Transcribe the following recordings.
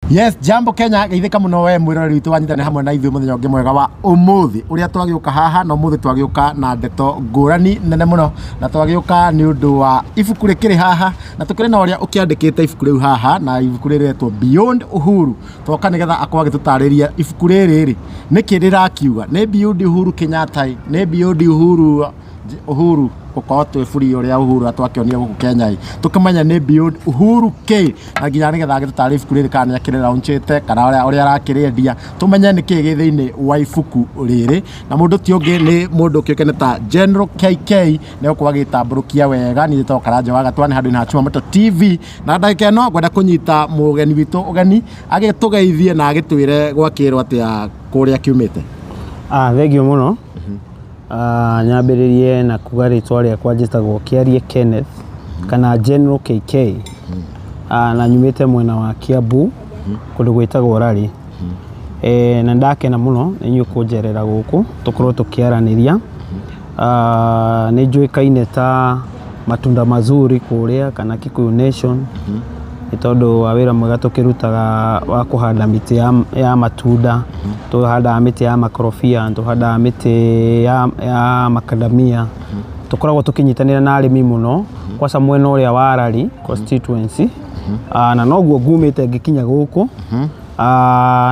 Yes, jambo Kenya, geithĩka mũno we mwĩroreri witũ wanyitane hamwe na ithuĩ mũthenya ũngĩ mwega wa ũmũthĩ ũrĩa twagĩũka haha na ũmũthĩ twagĩũka na ndeto ngũrani nene mũno na twagĩũka nĩ ũndũ wa ibuku rĩkĩrĩ haha na tũkĩrĩ na ũrĩa ũkĩandĩkĩte ibuku rĩu haha na ibuku rĩrĩ rĩretwo Beyond Uhuru. Twoka nĩgetha akorwo agĩtũtarĩria ibuku rĩrĩ rĩ nĩkĩ rĩrakiuga, nĩ Beyond Uhuru Kenyatta ĩ, nĩ Beyond Uhuru Uhuru gũkorwo twĩ free ũrĩa Uhuru atwakĩonire gũkũ Kenya ĩ, tũkĩmenya nĩ Beyond Uhuru kĩ na nginya nĩgetha agĩtũtarĩrie ibuku rĩrĩ kana nĩ akĩrĩ-launchĩte kana ũrĩa arakĩrĩendia tũmenye nĩkĩ gĩ thĩinĩ wa ibuku rĩrĩ. Na mũndũ ti ũngĩ nĩ mũndũ ũkĩũĩkaine ta General KK nĩ egũkorwo agĩtambũrũkia wega. Niĩ njĩtagwo Karanja wa Gatwa, nĩ handũ-inĩ ha Chuma Moto TV, na ndagĩka ĩno ngwenda kũnyita mũgeni witũ ũgeni agĩtũgeithie na agĩtwĩre gwakĩrwo atĩa kũrĩa kiumĩte. Thengiũ mũno. Nyambĩrĩrie na kuga rĩtwa rĩakwa njĩtagwo Kĩarie Kenneth kana General KK. Na nyumĩte mwena wa Kiambu kũndũ gwĩtagwo Rari. Na ndakena mũno nĩ inyuĩ kũnjerera gũkũ tũkorwo tũkĩaranĩria. Nĩ njũĩkaine ta Matunda Mazuri kũrĩa kana Kikuyu Nation nĩ tondũ wa wĩra mwega tũkĩrutaga wa kũhanda mĩtĩ ya matunda. Tũhandaga mĩtĩ ya makorobia, tũhandaga mĩtĩ ya makandamia. Tũkoragwo tũkĩnyitanĩra na arĩmi mũno kwanza mwena ũrĩa wa Rari constituency. Na noguo ngumĩte ngĩkinya gũkũ.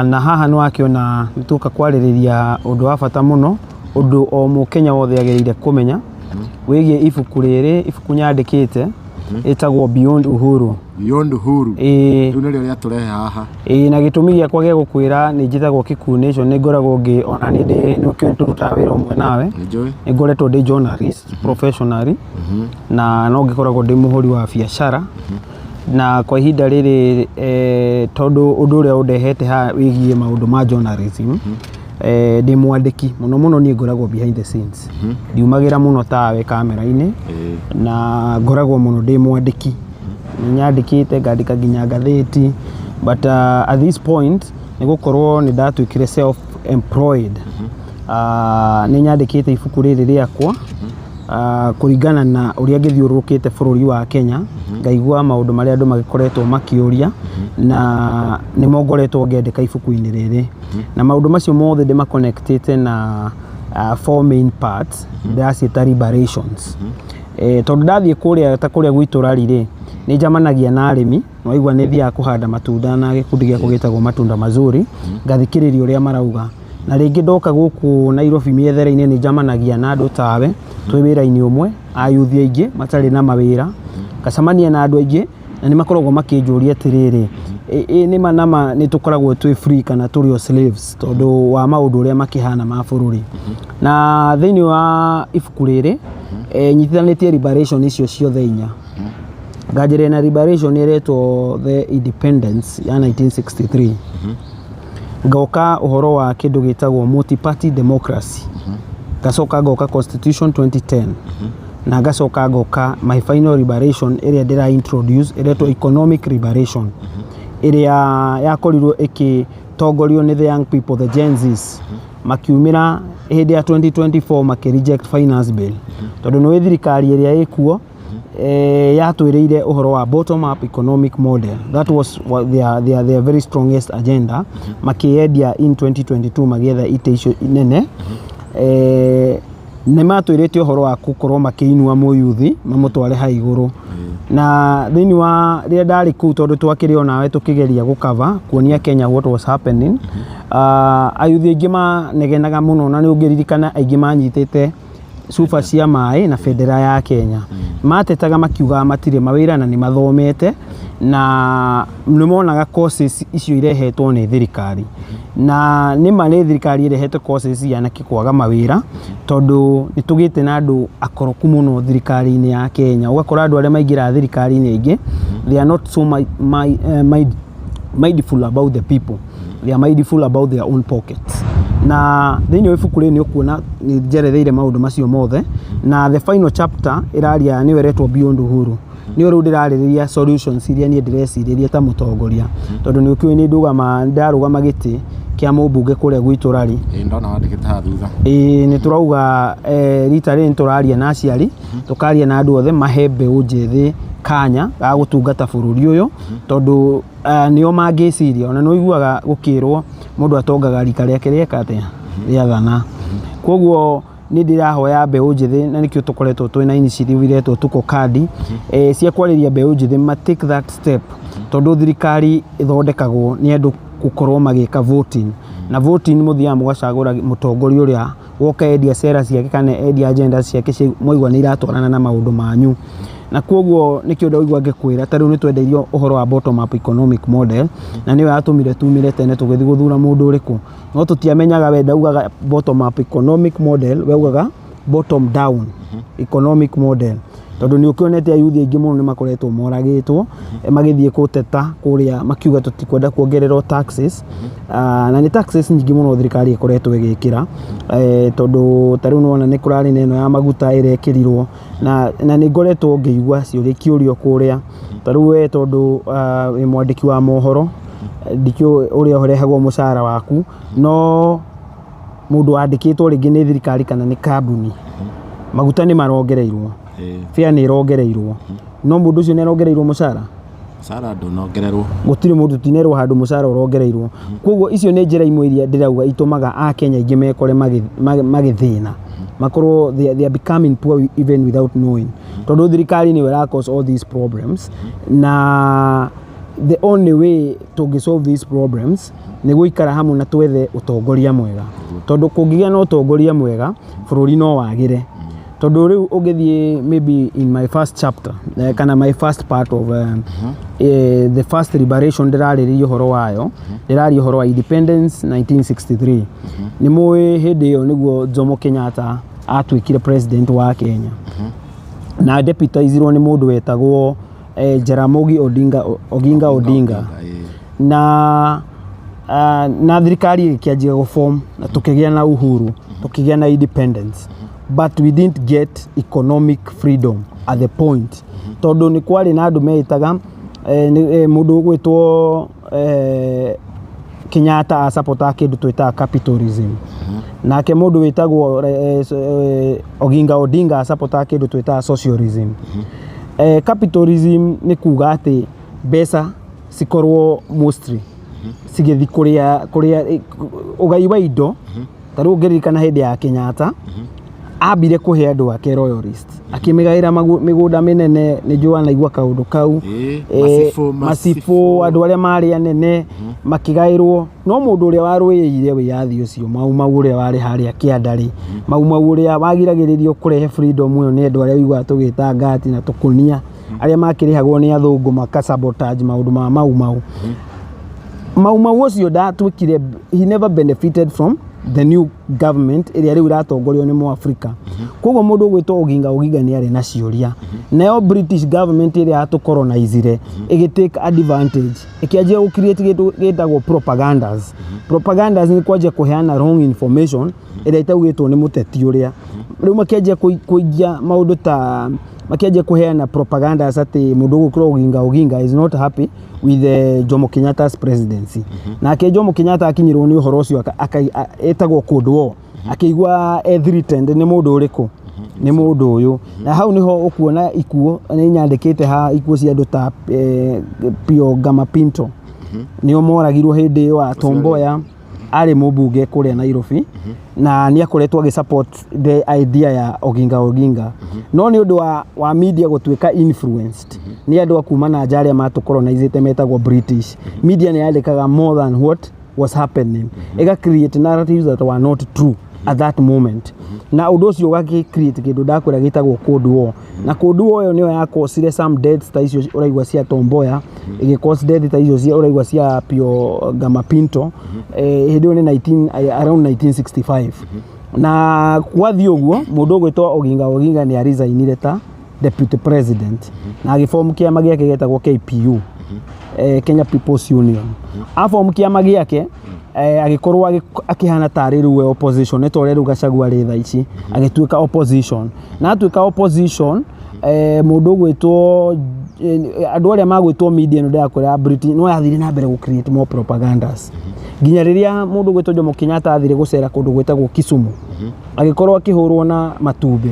Na haha nĩ wakĩona nĩ tuoka kwarĩrĩria ũndũ wa bata mũno, ũndũ o mũkenya wothe agĩrĩire kũmenya wĩgiĩ ibuku rĩrĩ, ibuku nyandĩkĩte ĩtagwo Beyond Uhuru. Beyond Uhuru. Ĩĩ. Rĩu nĩrĩo rĩatũrehe haha. Ĩĩ, na gĩtũmi gĩakwa gĩa gũkwĩra nĩ njĩtagwo Kikuyu Nation, nĩ ngoragwo ngĩ ona nĩ ndĩ nĩ ũkĩũĩ tũrutaga wĩra ũmwe nawe. Nĩ njũĩ. Nĩ ngoretwo ndĩ journalist professionally na no ngĩkoragwo ndĩ mũhũri wa biacara. Na kwa ihinda rĩrĩ tondũ ũndũ ũrĩa ũndehete haha wĩgiĩ maũndũ ma journalism, ndĩ mwandĩki mũno mũno, niĩ ngoragwo behind the scenes, ndiumagĩra mũno tawe kamera-inĩ, na ngoragwo mũno ndĩ mwandĩki. Nĩ nyandĩkĩte ngandĩka nginya ngathĩti, but at this point nĩ gũkorwo nĩ ndatuĩkire self employed, nĩ nyandĩkĩte ibuku rĩrĩ rĩakwa kũringana na ũrĩa ngĩthiũrũrũkĩte bũrũri wa Kenya, ngaigua maũndũ marĩa andũ magĩkoretwo makĩũria na nĩmo ngoretwo ngĩandĩka ibuku-inĩ rĩrĩ, na maũndũ macio mothe ndĩmaconnectĩte na four main parts ndĩraciĩta liberations. Tondũ ndathiĩ kũrĩa ta kũrĩa gwitũ Rari rĩ, nĩ njamanagia na arĩmi, waigua nĩ thiaga kũhanda matunda na gĩkundi gĩakwa gĩtagwo Matunda Mazuri, ngathikĩrĩria ũrĩa marauga. Na rĩngĩ ndoka gũkũ Nairobi mĩethere-inĩ nĩ njamanagia na andũ tawe twĩ wĩra-inĩ ũmwe, ayuthi aingĩ matarĩ na mawĩra, ngacemania na andũ aingĩ na nĩ makoragwo makĩnjũria atĩrĩrĩ, ĩ nĩma nama nĩ tũkoragwo twĩ free kana tũrĩ o slaves tondũ wa maũndũ ũrĩa makĩhana ma bũrũri. Na thĩinĩ wa ibuku rĩrĩ nyitithanĩtie liberation icio ciothe inya, nganjĩrĩria na liberation ĩretwo the independence ya 1963, ngoka ũhoro wa kĩndũ gĩtagwo multi-party democracy, ngacoka ngoka constitution 2010, na ngacoka ngoka my final liberation ĩrĩa ndĩra introduce ĩretwo economic liberation, ĩrĩa yakorirwo ĩgĩtongorio nĩ the young people, the Gen Zs, makiumĩra hĩndĩ ya 2024 makĩ reject finance bill, tondũ nĩ thirikari ĩrĩa ĩkuo yatwĩrĩire ũhoro wa bottom up economic model. That was what their very strongest agenda makĩendia in 2022 magĩetha itĩ icio nene. Nĩ matwĩrĩte ũhoro wa gũkorwo makĩinua mũyuthi mamũtware ha igũrũ, na thĩinĩ wa rĩrĩa ndarĩ kũu, tondũ twakĩrĩ o nawe tũkĩgeria gũkava kuonia Kenya what was happening, ayuthi aingĩ manegenaga mũno, na nĩ ũngĩririkana aingĩ manyitĩte cuba cia maĩ na bendera ya Kenya, matetaga makiugaga matirĩ mawĩra na nĩ mathomete na nĩ monaga courses icio irehetwo nĩ thirikari, na nĩma nĩ thirikari ĩrehete courses ya anake kwaga mawĩra, tondũ nĩ tũgĩte na andũ akoroku mũno thirikari-inĩ ya Kenya. Ũgakora andũ arĩa maingĩraga thirikari-inĩ aingĩ, they are not so mindful about the people, they are mindful about their own pockets. Na thĩinĩ wa ibuku rĩrĩ nĩ ũkuona nĩ njeretheire maũndũ macio mothe, na the final chapter ĩraria nĩyo ĩretwo Beyond Uhuru, nĩyo rĩu ndĩrarĩrĩria solutions iria niĩ ndĩrecirĩria ta mũtongoria, tondũ nĩ ũkĩũĩ nĩ ndũgama ndarũgama gĩtĩ kĩa mũmbunge kũrĩa gwitũ Rari. Ĩĩ, ndona wandĩkĩte haha thutha. Ĩĩ, nĩ tũrauga rita rĩrĩ nĩ tũraria na aciari, tũkaria na andũ othe mahe mbeũ njĩthĩ kanya ga gũtungata bũrũri ũyũ, tondũ nĩo mangĩciria. Ona nĩ ũiguaga gũkĩrwo mũndũ atongaga rika rĩake rĩeka atĩa, rĩathana. Koguo nĩ ndĩrahoya mbeũ njĩthĩ, na nĩkĩo tũkoretwo twĩna initiative iretwo Tuko Kadi, cia kwarĩria mbeũ njĩthĩ ma take that step, tondũ thirikari ĩthondekagwo nĩ andũ gũkorwo magĩka voting, na voting mũthiaga mũgacagũra mũtongoria ũrĩa woka endia cera ciake kana endia agenda ciake cia mwaigua nĩ iratwarana na maũndũ manyu. Na koguo nĩkĩo ndaigua ngĩkwĩra ta rĩu nĩ twendeirio ũhoro wa bottom up economic model, na nĩyo yatũmire tumire tene tũgĩthiĩ gũthura mũndũ ũrĩkũ, no tũtiamenyaga we ndaugaga bottom up economic model, we augaga bottom down economic model, tondũ nĩ ũkĩonete ayuthi aingĩ mũno nĩ makoretwo moragĩtwo magĩthiĩ gũteta kũrĩa makiuga tũtikwenda kuongererwo taxes. Na nĩ taxes nyingĩ mũno thirikari ĩkoretwo ĩgĩkĩra, tondũ ta rĩu nĩwona nĩ kũrarĩ na ĩno ya maguta ĩrekĩrirwo, na nĩ ngoretwo ngĩigua ciũria ikĩũrio kũrĩa. Ta rĩu we tondũ wĩ mwandĩki wa mohoro, ndikĩũĩ ũrĩa ũrehagwo mũcara waku, no mũndũ wandĩkĩtwo rĩngĩ nĩ thirikari kana nĩ kambuni, maguta nĩ marongereirwo, fare nĩ ĩrongereirwo, no mũndũ ũcio nĩ arongereirwo mũcara? Mũcara ndũnongererwo. Gũtirĩ mũndũ, tinerwo handũ mũcara ũrongereirwo. Koguo icio nĩ njĩra imwe iria ndĩrauga itũmaga akenya aingĩ mekore magĩthĩna, makorwo they are becoming poor even without knowing, tondũ thirikari nĩyo ĩra cause all these problems. Na the only way tũngĩ solve these problems nĩ gũikara hamwe na twethe ũtongoria mwega, tondũ kũngĩgĩa na ũtongoria mwega bũrũri no wagĩre. Tondũ rĩu ũngĩthiĩ maybe in my first chapter, kana my first part of the first liberation ndĩrarĩrĩria ũhoro wayo, ndĩraria ũhoro wa independence 1963. Nĩ mũĩ hĩndĩ ĩyo nĩguo Jomo Kenyatta atuĩkire president wa Kenya, na deputizirwo nĩ mũndũ wetagwo Jaramogi Odinga Oginga Odinga. Na thirikari ĩkĩanjia gũform na tũkĩgĩa na uhuru, tũkĩgĩa na independence, but we didn't get economic freedom at the point, tondũ nĩ kwarĩ na andũ meĩtaga mũndũ ũgwĩtwo Kenyatta asapotaga kĩndũ twĩtaga capitalism, nake mũndũ wĩtagwo Oginga Odinga asapotaga kĩndũ twĩtaga socialism. Capitalism nĩ kuga atĩ mbeca cikorwo mostly cigĩthi kũrĩa ũgai wa indo. Ta rĩu ũngĩririkana hĩndĩ ya Kenyatta, ambire kũhe andũ ake royalist, akĩmĩgaĩra mĩgũnda mĩnene. Nĩ njũĩ wanaigua kaũndũ kau. Macibũ, macibũ, andũ arĩa marĩ anene makĩgaĩrwo, no mũndũ ũrĩa warũĩrĩire wĩyathi ũcio, Mau Mau ũrĩa warĩ harĩa kĩanda rĩ, Mau Mau ũrĩa wagiragĩrĩrio kũrehe freedom ĩyo nĩ andũ arĩa ũiguaga tũgĩta ngati na tũkũnia, arĩa makĩrĩhagwo nĩ athũngũ maka sabotage maũndũ ma Mau Mau. Mau Mau ũcio ndatuĩkire, he never benefited from the new government ĩrĩa rĩu ĩratongorio nĩ Mũafrika. Koguo mũndũ ũgwĩtwo Oginga Oginga nĩ arĩ na ciũria. Nayo British government ĩrĩa yatũcolonizire ĩgĩ take advantage, ĩkĩanjia gũ create kĩndũ gĩtagwo propagandas. Propagandas nĩ kwanjia kũheana wrong information ĩrĩa ĩtaugĩtwo nĩ mũteti ũrĩa. Rĩu makĩanjia kũingia maũndũ ta makĩanjia kũheana propagandas atĩ mũndũ ũgũkĩrwo Oginga Oginga is not happy with Jomo Kenyatta's presidency. Nake Jomo Kenyatta akinyĩrwo nĩ ũhoro ũcio, ĩtagwo Cold War, akĩigua e threatened nĩ mũndũ ũrĩkũ, nĩ mũndũ ũyũ. Na hau nĩho ũkuona ikuũ nĩ nyandĩkĩte ha ikuũ cia andũ ta Pio Gama Pinto, nĩo moragirwo hĩndĩ ĩyo. Tom Mboya arĩ mũmbunge kũrĩa Nairobi na nĩ akoretwo agĩ support the idea ya Oginga Oginga, no nĩ ũndũ wa media gũtuĩka influenced nĩ andũ a kuma na nja arĩa matũcolonizĩte metagwo British, media nĩ yandĩkaga more than what was happening, ĩga create narratives that were not true at that moment, na ũndũ ũcio ũgakĩ create kĩndũ ndakwĩra gĩtagwo Cold War. Na Cold War ĩyo nĩyo yakosire some deaths ta icio ũraigua cia Tom Mboya, ĩgĩ cause death ta icio cia ũraigua cia Pio Gama Pinto. Hĩndĩ ĩyo nĩ 19 around 1965. Na gwathiĩ ũguo, mũndũ ũgwĩtwo Oginga Oginga nĩ aresignire ta deputy president na agĩform kĩama gĩake gĩtagwo KPU, Kenya People's Union. Aform kĩama gĩake, agĩkorwo akĩhana tarĩ rĩu we opposition, nĩ ta ũrĩa rĩu Gachagua arĩ thaa ici, agĩtuĩka opposition. Na atuĩka opposition, mũndũ ũgwĩtwo andũ arĩa magwĩtwo media ĩno ndĩrakwĩra British no yathire na mbere gũ create more propagandas nginya rĩrĩa mũndũ ũgwĩtwo Jomo Kenyatta athire gũcera kũndũ gwĩtagwo Kisumu, agĩkorwo akĩhũrwo na matumbĩ.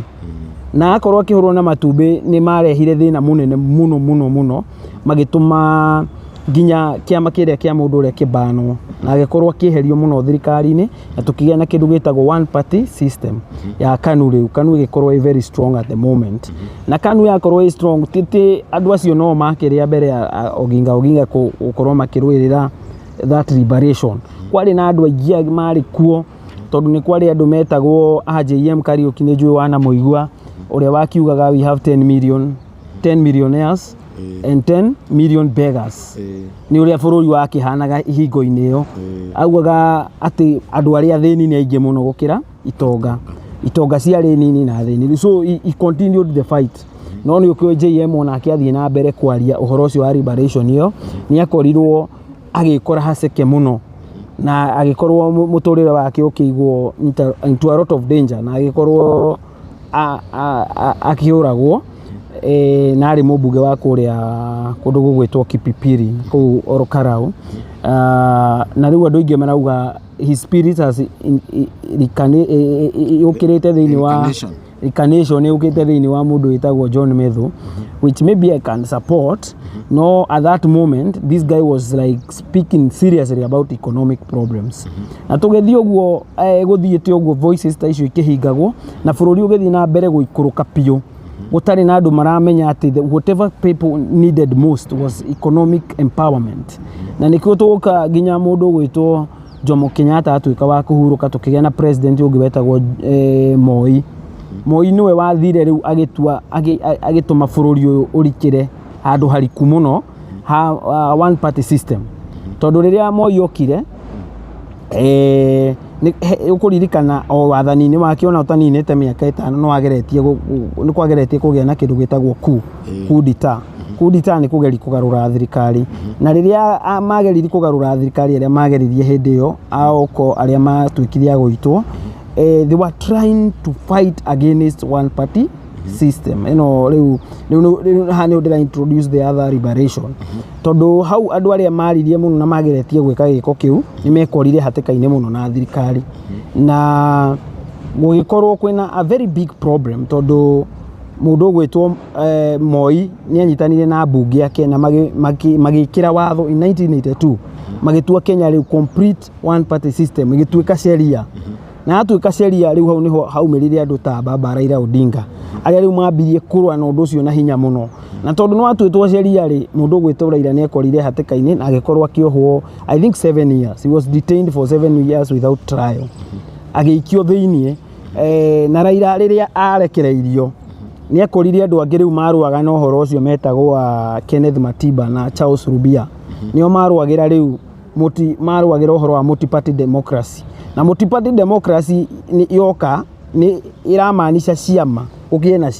Na akorwo akĩhũrwo na matumbĩ nĩ marehire thĩna mũnene mũno mũno mũno, magĩtũma nginya kĩama kĩrĩa kĩa mũndũ ũrĩa kĩbanwo na agĩkorwo akĩeherio mũno thirikari-inĩ, na tũkĩgĩa na kĩndũ gĩtagwo one party system ya KANU. Rĩu KANU ĩgĩkorwo ĩ very strong at the moment, na KANU yakorwo ĩ strong, ti andũ acio no makĩrĩa mbere ya Oginga Oginga gũkorwo makĩrũĩrĩra that liberation. Kwarĩ na andũ aingĩ marĩ kuo, tondũ nĩ kwarĩ andũ metagwo a JM Kariuki, nĩ njũĩ wanamũigua, ũrĩa wakiugaga, "We have 10 million, 10 millionaires and 10 million beggars." Nĩ ũrĩa bũrũri wakĩhanaga ihingo-inĩ ĩyo, augaga atĩ andũ arĩa athĩni nĩ aingĩ mũno gũkĩra itonga, itonga ciarĩ nini na athĩni. So he continued the fight, no nĩ ũkĩũĩ JM onake athiĩ na mbere kwaria ũhoro ũcio wa liberation ĩyo, nĩ akorirwo agĩkora haceke mũno na agĩkorwo mũtũrĩre wake ũkĩigwo into a lot of danger, na agĩkorwo akĩũragwo. Na arĩ mũmbunge wa kũrĩa kũndũ gũgwĩtwo Kipipiri kũu Ol Kalou. Na rĩu andũ aingĩ marauga his spirit has yũkĩrĩte thĩinĩ wa Reincarnation. Reincarnation yũkĩte thĩinĩ wa mũndũ wĩtagwo John Methu, which maybe I can support. No, at that moment this guy was like speaking seriously about economic problems. Na tũgĩthiĩ ũguo, gũthiĩte ũguo, voices ta icio ikĩhingagwo na bũrũri ũgĩthiĩ na mbere gũikũrũka biũ, gũtarĩ na andũ maramenya atĩ whatever people needed most was economic empowerment. Na nĩkĩo tũgũka nginya mũndũ ũgwĩtwo Jomo Kenyatta atuĩka wa kũhurũka, tũkĩgĩa na president ũngĩ wetagwo Moi. Moi nĩwe wathire rĩu agĩtua agĩtũma bũrũri ũyũ ũrikĩre handũ hariku mũno ha one party system, tondũ rĩrĩa Moi okire, ũkũririkana o wathani-inĩ wake ona ũtaninĩte mĩaka 5 no ageretie nĩ kwageretie kũgĩa na kĩndũ gĩtagwo coup d'etat. Coup d'etat nĩ kũgeria kũgarũra thirikari, na rĩrĩa mageririe kũgarũra thirikari, arĩa mageririe hĩndĩ ĩyo aoko arĩa matuĩkire a gũitwo, they were trying to fight against one party system ĩno. Rĩu haha nĩho ndĩra introduce the other liberation, tondũ hau andũ arĩa maririe mũno na mageretie gwĩka gĩko kĩu nĩ mekorire hatĩka-inĩ mũno na thirikari, na gũgĩkorwo kwĩna a very big problem, tondũ mũndũ ũgwĩtwo Moi nĩ anyitanire na mbunge yake na magĩkĩra watho in 1982, magĩtua Kenya rĩu complete one party system ĩgĩtuĩka sheria. Na yatuĩka sheria, rĩu hau nĩho haumĩrire andũ ta baba Raila Odinga, arĩa rĩu mambirie kũrũa na ũndũ ũcio na hinya mũno. Na tondũ nĩ watuĩtwo sheria rĩ, mũndũ ũgwĩtwo Raila nĩ ekorire hatĩka-inĩ na agĩkorwo akĩohwo, I think 7 years. He was detained for 7 years without trial, agĩikio thĩiniĩ. Na Raila rĩrĩa arekereirio nĩ akorire andũ angĩ rĩu marũaga na ũhoro ũcio metagwo Kenneth Matiba na Charles Rubia, nĩo marũagĩra rĩu marũagĩra ũhoro wa multi-party democracy. Na multi-party democracy nĩ yoka nĩ ĩramaanisha ciama gũgĩe na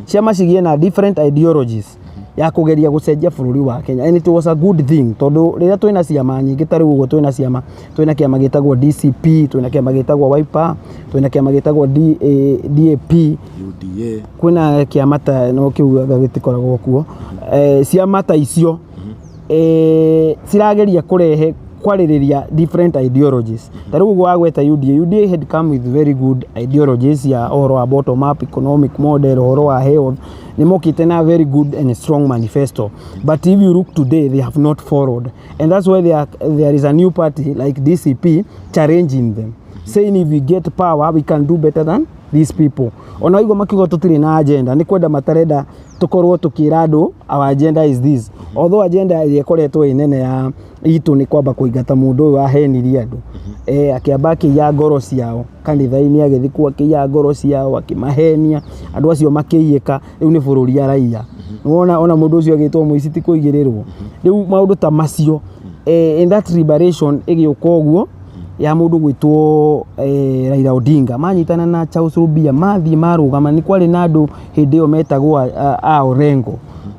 ciama cigĩe na different ideologies ya kũgeria gũcenjia bũrũri wa Kenya, and it was a good thing, tondũ rĩrĩa twĩna ciama nyingĩ ta rĩu ũguo, twĩna ciama, twĩna kĩama gĩtagwo DCP, twĩna kĩama gĩtagwo Wiper, twĩna kĩama gĩtagwo DAP, UDA. Kwĩna kĩama ta no kĩu anga gĩtikoragwo kuo. Ciama ta icio cirageria kũrehe kwarĩrĩria different ideologies. Ta rĩu ũguo wagweta UDA, UDA had come with very good ideologies ya ũhoro wa bottom up economic model, ũhoro wa health. Nĩ mokĩte na very good and strong manifesto, but if you look today, they have not followed, and that's why there is a new party like DCP challenging them, saying, "If we get power, we can do better than these people." Ona waigua makiuga tũtirĩ na agenda, nĩ kwenda matarenda tũkorwo tũkĩra andũ our agenda is this, although agenda ĩrĩa ĩkoretwo ĩ nene ya itũ nĩ kwamba kũingata mũndũ ũyũ wahenirie andũ. Akĩamba akĩiya ngoro ciao kanitha-inĩ, agĩthiĩ kuo akĩiya ngoro ciao, akĩmahenia andũ acio makĩiyĩka. Rĩu nĩ bũrũri araiya. Nĩwona ona mũndũ ũcio agĩtwo mũici ti kũigĩrĩrwo. Rĩu maũndũ ta macio, in that liberation ĩgĩũka ũguo ya mũndũ gwĩtwo Raila Odinga manyitana na Charles Rubia, mathiĩ marũgama. Nĩ kwarĩ na andũ hĩndĩ ĩyo metagwo a Orengo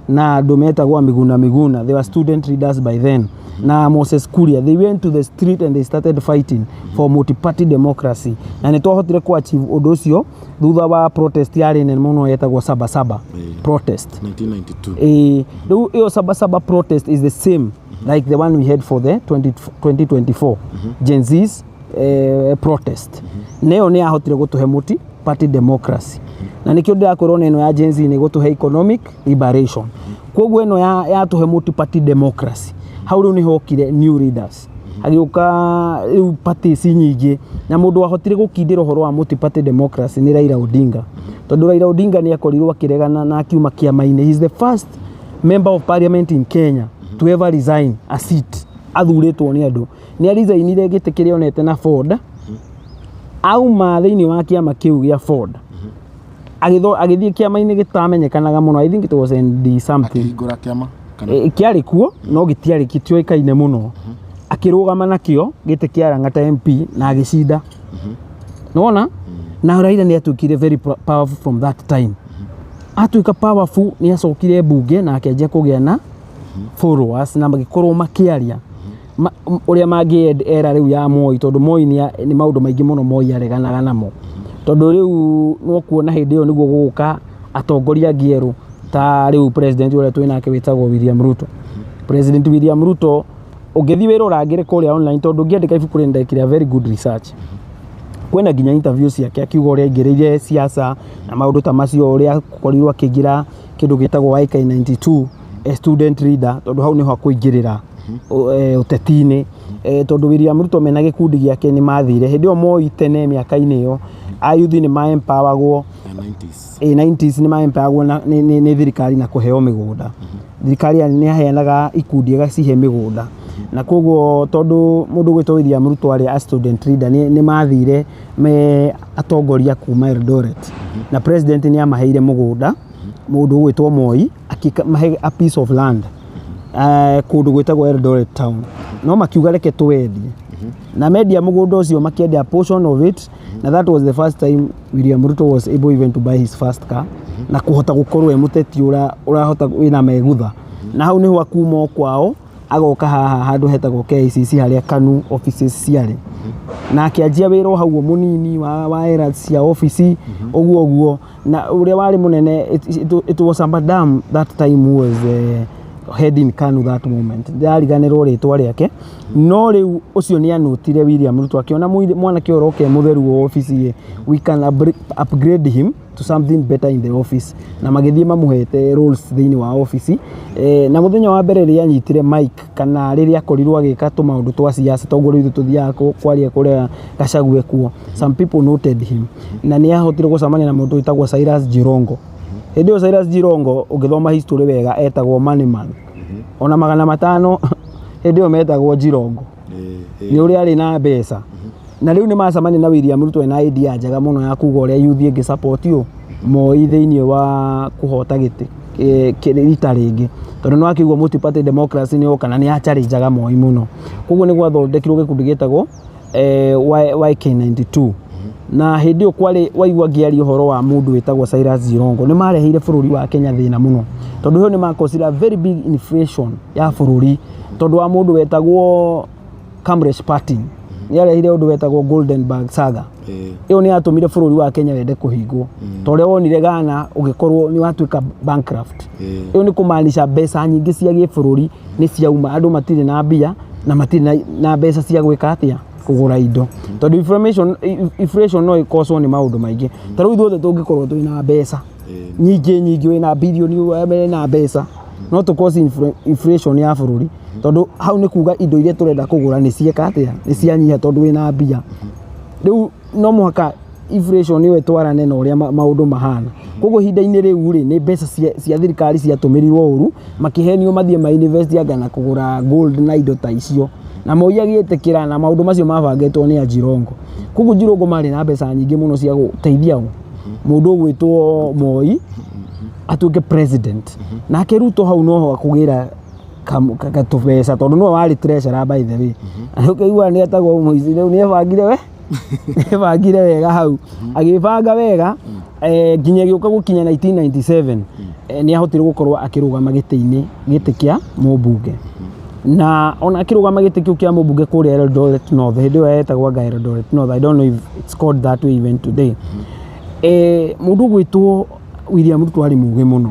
na andũ metagwo a Miguna Miguna. They were student leaders by then, na Moses Kuria. They went to the street and they started fighting for multi-party democracy, na nĩ twahotire ku achieve ũndũ ũcio thutha wa protest yarĩ nene mũno yetagwo Saba Saba protest. 1992. Rĩu ĩyo Saba Saba protest is the same like the one we had for the 20, 2024 Gen Z's protest. Nĩyo nĩ yahotire gũtũhe multi party democracy. Na nĩkĩo ndĩrakwĩrwo na ĩno ya Gen Z nĩ gũtũhe economic liberation. Koguo ĩno yatũhe multi-party democracy, hau rĩu nĩhokire new leaders, hagĩũka rĩu parties nyingĩ, na mũndũ wahotire gũkindĩra ũhoro wa multi-party democracy nĩ Raila Odinga, tondũ Raila Odinga nĩ akorirwo akĩregana na akiuma kĩama-inĩ. He is the first member of parliament in Kenya to ever resign a seat athurĩtwo nĩ andũ. Nĩ aresignire gĩtĩ kĩrĩa onete na Ford, auma thĩinĩ wa kĩama kĩu gĩa Ford, agĩthiĩ kĩama-inĩ gĩtamenyekanaga mũno, I think it was ND something. Akĩhingũra kĩama kana? Kĩarĩ kuo no gĩtiarĩ, gĩtioĩkaine mũno. Akĩrũgama nakĩo gĩtĩ kĩa Lang'ata MP na agĩcinda. Nĩwona na Raila nĩ atuĩkire very powerful from that time. Atuĩka powerful, nĩ acokire mbunge na akĩanjia kũgĩa na followers na magĩkorwo makĩaria ũrĩa mangĩ era rĩu ya Moi, tondũ Moi nĩ maũndũ maingĩ mũno Moi areganaga namo, tondũ rĩu no kuona hĩndĩ ĩyo nĩguo gũgũka atongoria angĩ erũ, ta rĩu president ũrĩa twĩ nake wĩtagwo William Ruto. President William Ruto, ũngĩthiĩ wĩra ũrangĩre kũrĩa online, tondũ ngĩandĩka ibuku rĩrĩ ndekire a very good research, kwĩna nginya interview ciake akiuga ũrĩa aingĩrĩire siasa na maũndũ ta macio, ũrĩa akorirwo akĩingĩra kĩndũ gĩtagwo YK92 a student leader, tondũ hau nĩho akũingĩrĩra ũteti-inĩ. Tondũ William Ruto mena gĩkundi gĩake nĩ mathire hĩndĩ ĩyo Moi tene mĩaka-inĩ ĩyo, ayuthi nĩ ma-empoweragwo. Ya 90s. 90s nĩ ma-empoweragwo nĩ thirikari na kũheo mĩgũnda. Thirikari nĩ yaheanaga ikundi ĩgacihe mĩgũnda, na koguo tondũ mũndũ ũgwĩtwo William Ruto arĩ a student leader, nĩ mathire me atongoria kuma Eldoret, na president nĩ amaheire mũgũnda. Mũndũ ũgwĩtwo Moi akĩmahe a piece of land kũndũ gwĩtagwo Eldoret town, no makiuga reke tũwendie, na mendia mũgũnda ũcio makĩendia a portion of it, na that was the first time William Ruto was able even to buy his first car na kũhota gũkorwo e mũteti ũrahota wĩna megutha. Na hau nĩho akuma o kwao agoka haha handũ hetagwo KICC, harĩa KANU offices ciarĩ, na akĩanjia wĩra o hau o mũnini wa era cia ofici ũguo ũguo, na ũrĩa warĩ mũnene, it was a madam that time who was head in KANU that moment, ndĩrariganĩrwo rĩtwa rĩake, no rĩu ũcio nĩ anũtire William Ruto akĩona mwanake ũyũ ũroka e mũtheru wa ofici ĩ, we can upgrade him to something better in the office, na magĩthiĩ mamũhete roles thĩinĩ wa ofici. Na mũthenya wa mbere rĩrĩa anyitire mic kana rĩrĩa akorirwo agĩka tũmaũndũ twa siasa, toguo rĩu ithuĩ tũthiaga kwaria kũrĩa Gachagua kuo, some people noted him, na nĩ ahotire gũcemania na mũndũ wĩtagwo Cyrus Jirongo. Hĩndĩ ĩyo Cyrus Jirongo, ũngĩthoma history wega, etagwo Money Man, ona 500 hĩndĩ ĩyo metagwo Jirongo nĩ ũrĩa arĩ na mbeca. Na rĩu nĩ macemania na William Ruto ena idea njega mũno ya kuga ũrĩa youth ĩngĩ support ũ Moi thĩinĩ wa kũhota gĩtĩ rita rĩngĩ, tondũ nĩ wakĩigua multi party democracy nĩ yoka na nĩ ya Moi mũno. Koguo nĩ gwathondekirwo gĩkundi gĩtagwo YK92, na hĩndĩ ĩyo kwarĩ waigua ngĩaria ũhoro wa mũndũ wĩtagwo Cyrus Jirongo, nĩ mareheire bũrũri wa Kenya thĩna mũno, tondũ ĩyo nĩ makosire a very big inflation ya bũrũri, tondũ wa mũndũ wetagwo Kamlesh Pattni nĩ arehire ũndũ wetagwo Goldenberg saga. Ĩyo nĩ yatũmire bũrũri wa Kenya wende kũhingwo, ta ũrĩa wonire Ghana ũgĩkorwo nĩ watuĩka bankrupt. Ĩyo nĩ kũmaanisha mbeca nyingĩ cia gĩbũrũri nĩ ciauma, andũ matirĩ na mbia na matirĩ na mbeca cia gwĩka atĩa, kũgũra indo, tondũ inflation no ĩkocwo nĩ maũndũ maingĩ. Ta rĩu ithuothe tũngĩkorwo twĩna mbeca nyingĩ nyingĩ, wĩna bilioni, na mbeca, no tũ inflation ya bũrũri, tondũ hau nĩ kuga indo iria tũrenda kũgũra nĩ cieka atĩa, nĩ cianyiha, tondũ wĩna mbia. Rĩu no mũhaka inflation ĩyo ĩtwarane na ũrĩa maũndũ mahana. Koguo ihinda-inĩ rĩu rĩ, nĩ mbeca cia thirikari ciatũmĩrirwo ũru, makĩhenio mathiĩ ma invest anga na kũgũra gold na indo ta icio, na Moi agĩtĩkĩra, na maũndũ macio mabangĩtwo nĩ Jirongo. Koguo Jirongo marĩ na mbeca nyingĩ mũno cia gũteithia ũ mũndũ ũgwĩtwo Moi atuĩke president. Nake Ruto hau noho akũgĩra gatũbeca, tondũ nĩwe warĩ treasurer, by the way. Ũkaigua nĩ etagwo mũici. Rĩu nĩ ebangire wega hau, agĩbanga wega nginya gĩũka gũkinya 1997, nĩ ahotire gũkorwo akĩrũgama gĩtĩ-inĩ gĩtĩ kĩa mũmbunge, na ona akĩrũgama gĩtĩ kĩu kĩa mũmbunge kũrĩa Eldoret North, hĩndĩ ĩyo yetagwo anga Eldoret North, I don't know if it's called that way even today. Mũndũ ũgwĩtwo William Ruto arĩ mũgĩ mũno,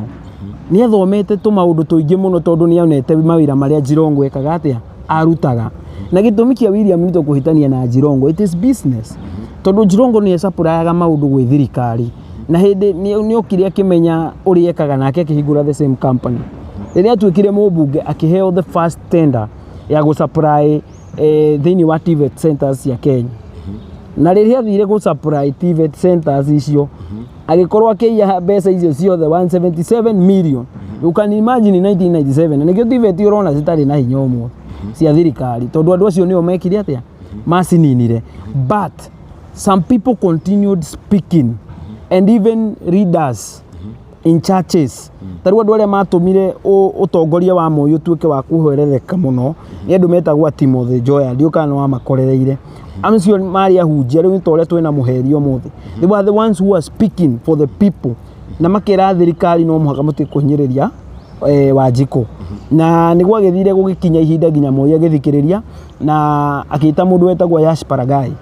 nĩ athomete tũmaũndũ tũingĩ mũno, tondũ nĩ onete mawĩra marĩa Jirongo ekaga atĩa, arutaga. Na gĩtũmi kĩa William Ruto kũhĩtania na Jirongo, it is business, tondũ Jirongo nĩ esapurayaga maũndũ gwĩ thirikari. Na hĩndĩ nĩ okire akĩmenya ũrĩa ekaga, nake akĩhingũra the same company. Rĩrĩa atuĩkire mũmbunge, akĩheo the first tender ya gũ supply thĩinĩ wa TVET centers cia Kenya. Na rĩrĩa athire gũ supply TVET centers icio, agĩkorwo akĩiya mbeca icio ciothe, 177 million. You can imagine, 1997. Na nĩkĩo TVET ũrona citarĩ na hinya ũmũthĩ cia thirikari, tondũ andũ acio nĩo mekire atĩa? Macininire. But some people continued speaking, and even leaders in churches. Ta rĩu andũ arĩa matũmire ũtongoria wa Moi ũtuĩke wa kũhwerereka mũno nĩ andũ metagwo Timothy Njoya. Ndiũ kana nĩ wamakorereire. Acio marĩ ahunjia. Rĩu nĩ ta ũrĩa twĩna mũheri ũmũthĩ. They were the ones who were speaking for the people, na makĩra thirikari no mũhaka mũtige kũhinyĩrĩria Wanjikũ. Na nĩ gwagĩthire gũgĩkinya ihinda nginya Moi agĩthikĩrĩria na akĩĩta mũndũ wetagwo Yash Paragai,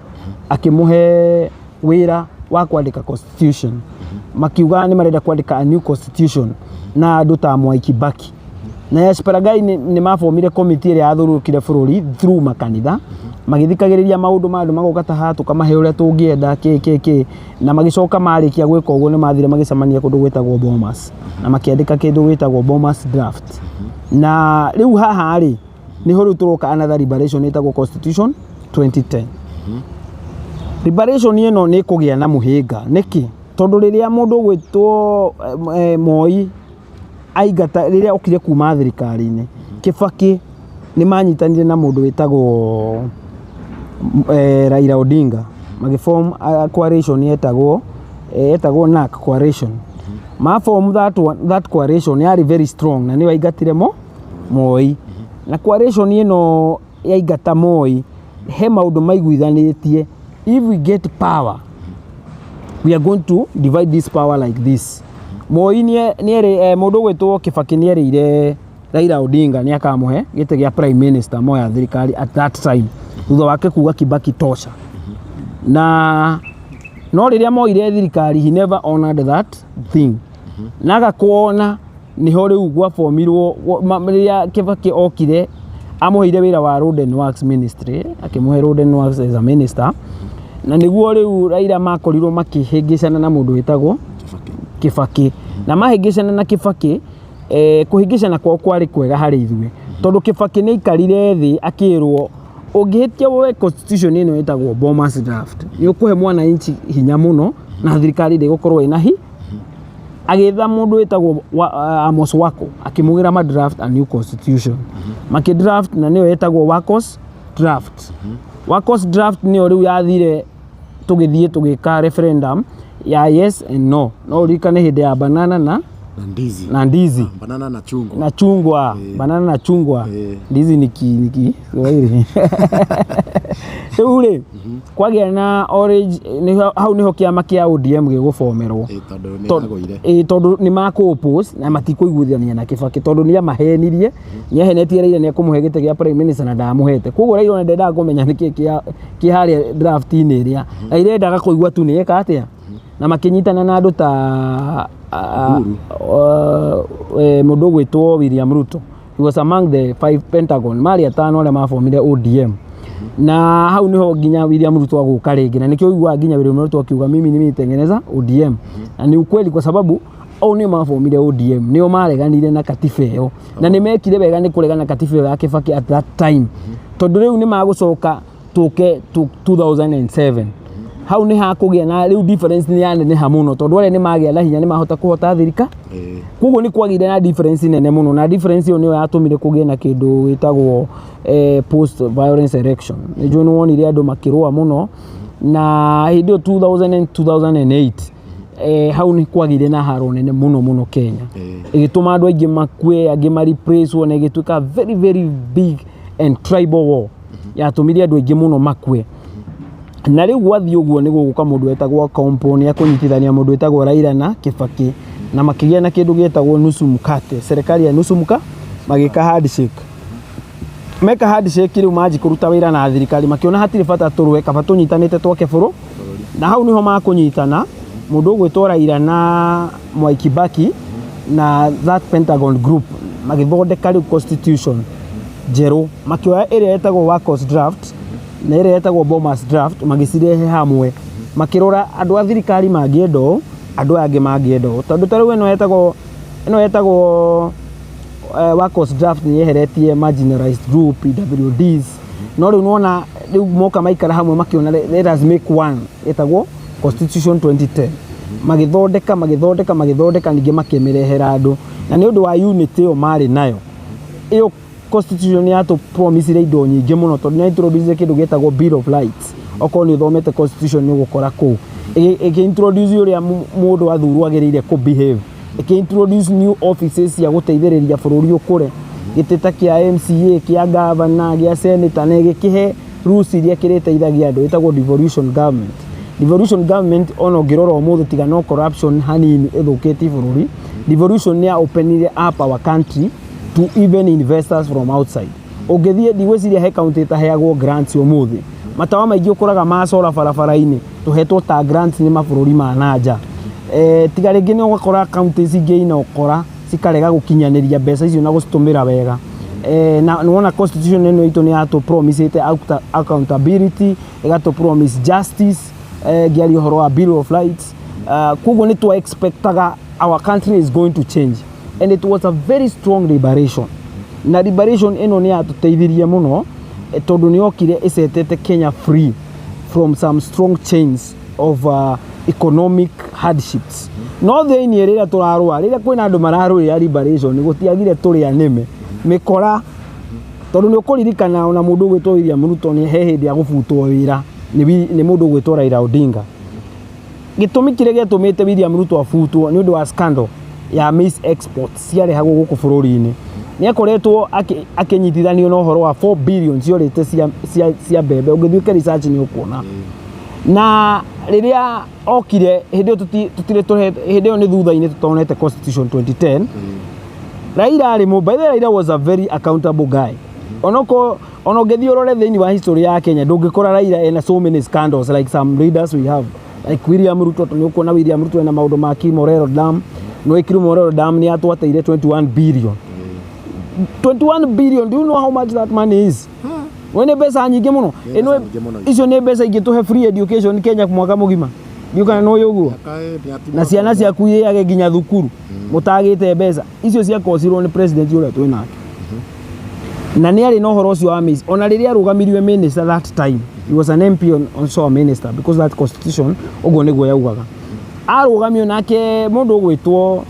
akĩmũhe wĩra wa kwandĩka constitution. Makiuga nĩ marenda kwandĩka a new constitution na andũ ta Mwai Kibaki na Yash Paragai nĩ mabomire committee ĩrĩa yathũrũrũkire bũrũri through makanitha, magĩthikagĩrĩria maũndũ ma andũ, magoka ta haha tũkamahe ũrĩa tũngĩenda kĩ kĩ kĩ. Na magĩcoka marĩkia gwĩka ũguo, nĩ mathire magĩcemania kũndũ gwĩtagwo Bomas na makĩandĩka kĩndũ gwĩtagwo Bomas draft. Na rĩu haha rĩ, nĩho rĩu tũroka another liberation ĩtagwo Constitution 2010. Liberation ĩno nĩ kũgĩa na mũhĩnga. Nĩkĩ? Tondũ rĩrĩa mũndũ ũgwĩtwo Moi aingata, rĩrĩa okire kuma thirikari-inĩ, Kibaki nĩ manyitanire na mũndũ wĩtagwo Raila Odinga, magĩform a coalition yetagwo NARC coalition. Ma form that one, that coalition yarĩ very strong na nĩyo yaingatire mo Moi. Na coalition ĩno yaingata Moi, he maũndũ maiguithanĩtie: if we get power, we are going to divide this power like this. Moi nĩerĩ mũndũ ũgwĩtwo Kibaki nĩerĩire Raila Odinga nĩ akamũhe gĩtĩ gĩa prime minister moya thirikari at that time, thutha wake kuga Kibaki tosha. Na no rĩrĩa moire thirikari, he never honored that thing. Na agakuona niho rĩu gwabomirwo rĩrĩa Kibaki okire amũheire wĩra wa Road and Works Ministry, akĩmũhe Road and Works as a minister. Na nĩguo rĩu Raila makorirwo makĩhĩngĩcana na mũndũ wĩtagwo Kibaki. Na mahĩngĩcana na Kibaki, kũhĩngĩcana kwao kwarĩ kwega harĩ ithuĩ, tondũ Kibaki nĩ aikarire thĩ akĩrwo, ũngĩhĩtia woe constitution ĩno ĩtagwo Bomas draft, nĩ ũkũhe mwananchi hinya mũno na thirikari ndĩgũkorwo ĩna hi. Agĩetha mũndũ wĩtagwo Amos Wako, akĩmũgĩra ma draft a new constitution. Makĩ draft na nĩyo ĩtagwo Wako's draft. Wako's draft nĩyo rĩu yathire tũgĩthiĩ tũgĩka referendum ya yes and no. No ũririkane hĩndĩ ya banana na na ndizi. Na ndizi. Banana na chungwa. Na chungwa. Banana na chungwa. Ndizi ni Kiswahili. Rĩu rĩ, kwagĩa na orange, hau nĩho kĩama kĩa ODM gĩgũbomerwo. Tondũ nĩ yagũire. Ĩ, tondũ nĩ makũ-oppose na matikũiguithania na Kibaki, tondũ nĩ amahenirie, nĩ ahenetie Raila nĩ ekũmũhe gĩtĩ gĩa prime minister na ndamũhete. Koguo Raila ona ndendaga kũmenya nĩkĩ kĩ harĩa draft-inĩ ĩrĩa. Raila endaga kũigua tu nĩ eka atĩa. Na makĩnyitana na andũ ta mũndũ ũgwĩtwo William Ruto. He was among the five Pentagon, marĩ atano arĩa mabomire ODM. Na hau niho nginya William Ruto agũka rĩngĩ, na nĩkĩo ũiguaga nginya William Ruto akiuga, "Mimi nimi nitengeneza ODM." Na ni ukweli, kwa sababu au nĩo mabomire ODM, nĩo mareganire na katiba ĩyo, na nĩ mekire wega nĩ kũregana na katiba ĩyo ya Kibaki at that time, tondũ rĩu nĩ magũcoka tũke 2007, hau nĩ hakũgĩa na rĩu difference nĩ yaneneha mũno, tondũ arĩa nĩ magĩa na hinya, nĩ mahota kũhota thirika. Koguo nĩ kwagĩire na difference nene mũno, na difference ĩyo nĩyo yatũmire kũgĩe na kĩndũ gĩtagwo post violence election. Nĩ njũĩ nĩ wonire andũ makĩrũa mũno na hĩndĩ ĩyo 2000 and 2008. Hau nĩ kwagĩire na haro nene mũno mũno Kenya, ĩgĩtũma andũ aingĩ makue, angĩ ma-replace, na ĩgĩtuĩka very very big and tribal war yatũmire andũ aingĩ mũno makue. Na rĩu gwathiĩ ũguo, nĩ gũgũka mũndũ wetagwo Kompo, nĩ akũnyitithania mũndũ wetagwo Raila na Kibaki, na makĩgĩa na kĩndũ gĩtagwo nusu mkate, serikali ya nusu magĩka handshake. Meka handshake, rĩu manji kũruta wĩra na thirikari, makĩona hatirĩ bata tũrũe, kaba tũnyitanĩte twake bũrũ. Na hau nĩho makũnyitana mũndũ ũgwĩtwo Raila na Mwai Kibaki na that Pentagon group, magĩthondeka rĩu constitution njerũ, makĩoya ĩrĩa ĩtagwo Wakos draft na ĩrĩa ĩtagwo Bomas draft, magĩcirehe hamwe, makĩrora andũ a thirikari mangĩenda ũũ. Andũ aya angĩ mangĩenda ũũ, tondũ ta rĩu ĩno yetagwo Workforce Draft nĩ yeheretie marginalized group, PWDs, no rĩu nĩwona rĩu moka maikara hamwe makĩona, let us make one ĩtagwo Constitution 2010. Magĩthondeka, magĩthondeka, magĩthondeka, ningĩ makĩmĩrehera andũ, na nĩ ũndũ wa unity ĩyo marĩ nayo, ĩyo constitution nĩ yatũ promisire indo nyingĩ mũno, tondũ nĩ introduce kĩndũ gĩtagwo Bill of Rights. Okorwo nĩ ũthomete constitution, nĩ ũgũkora kũu ĩkĩ introduce ũrĩa mũndũ athurwo agĩrĩire kũ behave, ĩkĩ introduce new offices cia gũteithĩrĩria bũrũri ũkũre, gĩtĩ ta kĩa MCA, kĩa governor, gĩa senator, na ĩgĩkĩhe rules iria kĩrĩteithagia andũ, ĩtagwo devolution government. Devolution government, ona ũngĩrora ũmũthĩ, tiga no corruption hanini ĩthũkĩtie bũrũri, devolution nĩ ya openire up our country to even investors from outside. Ũngĩthiĩ, ndigwĩciria he kaunti ĩtaheagwo grants ũmũthĩ. Matawa maingĩ ũkoraga macora barabara-inĩ tũhetwo ta grants nĩ mabũrũri ma nanja. Tiga rĩngĩ nĩ ũgakora kaunti ici ingĩ ina ũkora cikarega gũkinyanĩria mbeca icio na gũcitũmĩra wega. Na nĩwona constitution ĩno itũ nĩ yatũ promisĩte accountability, ĩgatũ promise justice, ngĩaria ũhoro wa Bill of Rights. Koguo nĩ twa expectaga our country is going to change, and it was a very strong liberation, na liberation ĩno nĩ yatũteithirie mũno, tondũ nĩ yokire ĩcetete Kenya free from some strong chains of economic hardships. No thĩiniĩ rĩrĩa tũrarũa, rĩrĩa kwĩna andũ mararũĩra liberation, gũtiagire tũrĩa nĩme mĩkora, tondũ nĩ ũkũririkana ona mũndũ ũgwĩtwo William Ruto nĩ he hĩndĩ ya gũbutwo wĩra nĩ mũndũ ũgwĩtwo Raila Odinga. Gĩtũmi kĩrĩa gĩatũmĩte William Ruto abutwo nĩ ũndũ wa scandal ya maize exports ciarehagwo gũkũ bũrũri-inĩ. Nĩ akoretwo akĩnyitithanio na ũhoro wa 4 billion ciorĩte cia mbembe. Ũngĩthiĩ ũke research nĩ ũkuona. Na rĩrĩa okire hĩndĩ ĩyo, tũtirĩ hĩndĩ ĩyo nĩ thutha-inĩ tũtonete constitution 2010. Raila arĩ by the way, Raila was a very accountable guy. Onoko ona ũngĩthiĩ ũrore thĩinĩ wa history ya Kenya, ndũngĩkora Raila ena so many scandals like some leaders we have, like William Ruto. Tondũ nĩ ũkuona William Ruto ena maũndũ ma Kimorero Dam. No Kimorero Dam nĩ yatwateire 21 billion, 21 billion. Do you know how much that money is? We nĩ mbeca nyingĩ mũno. Nĩ Ĩno mbeca nyingĩ mũno. Icio nĩ mbeca ingĩtũhe free education Kenya mwaka mũgima. Ndiũ kana nĩ ũguo na ciana ciaku iage nginya thukuru mũtagĩte mbeca icio ciakocirwo nĩ president ũrĩa twĩ nake, na nĩ arĩ na ũhoro ũcio wa maize. Ona rĩrĩa arũgamirio minister, that time he was an MP on, also a minister, because that constitution ũguo nĩguo yaugaga. Arũgamio nake mũndũ ũgwĩtwo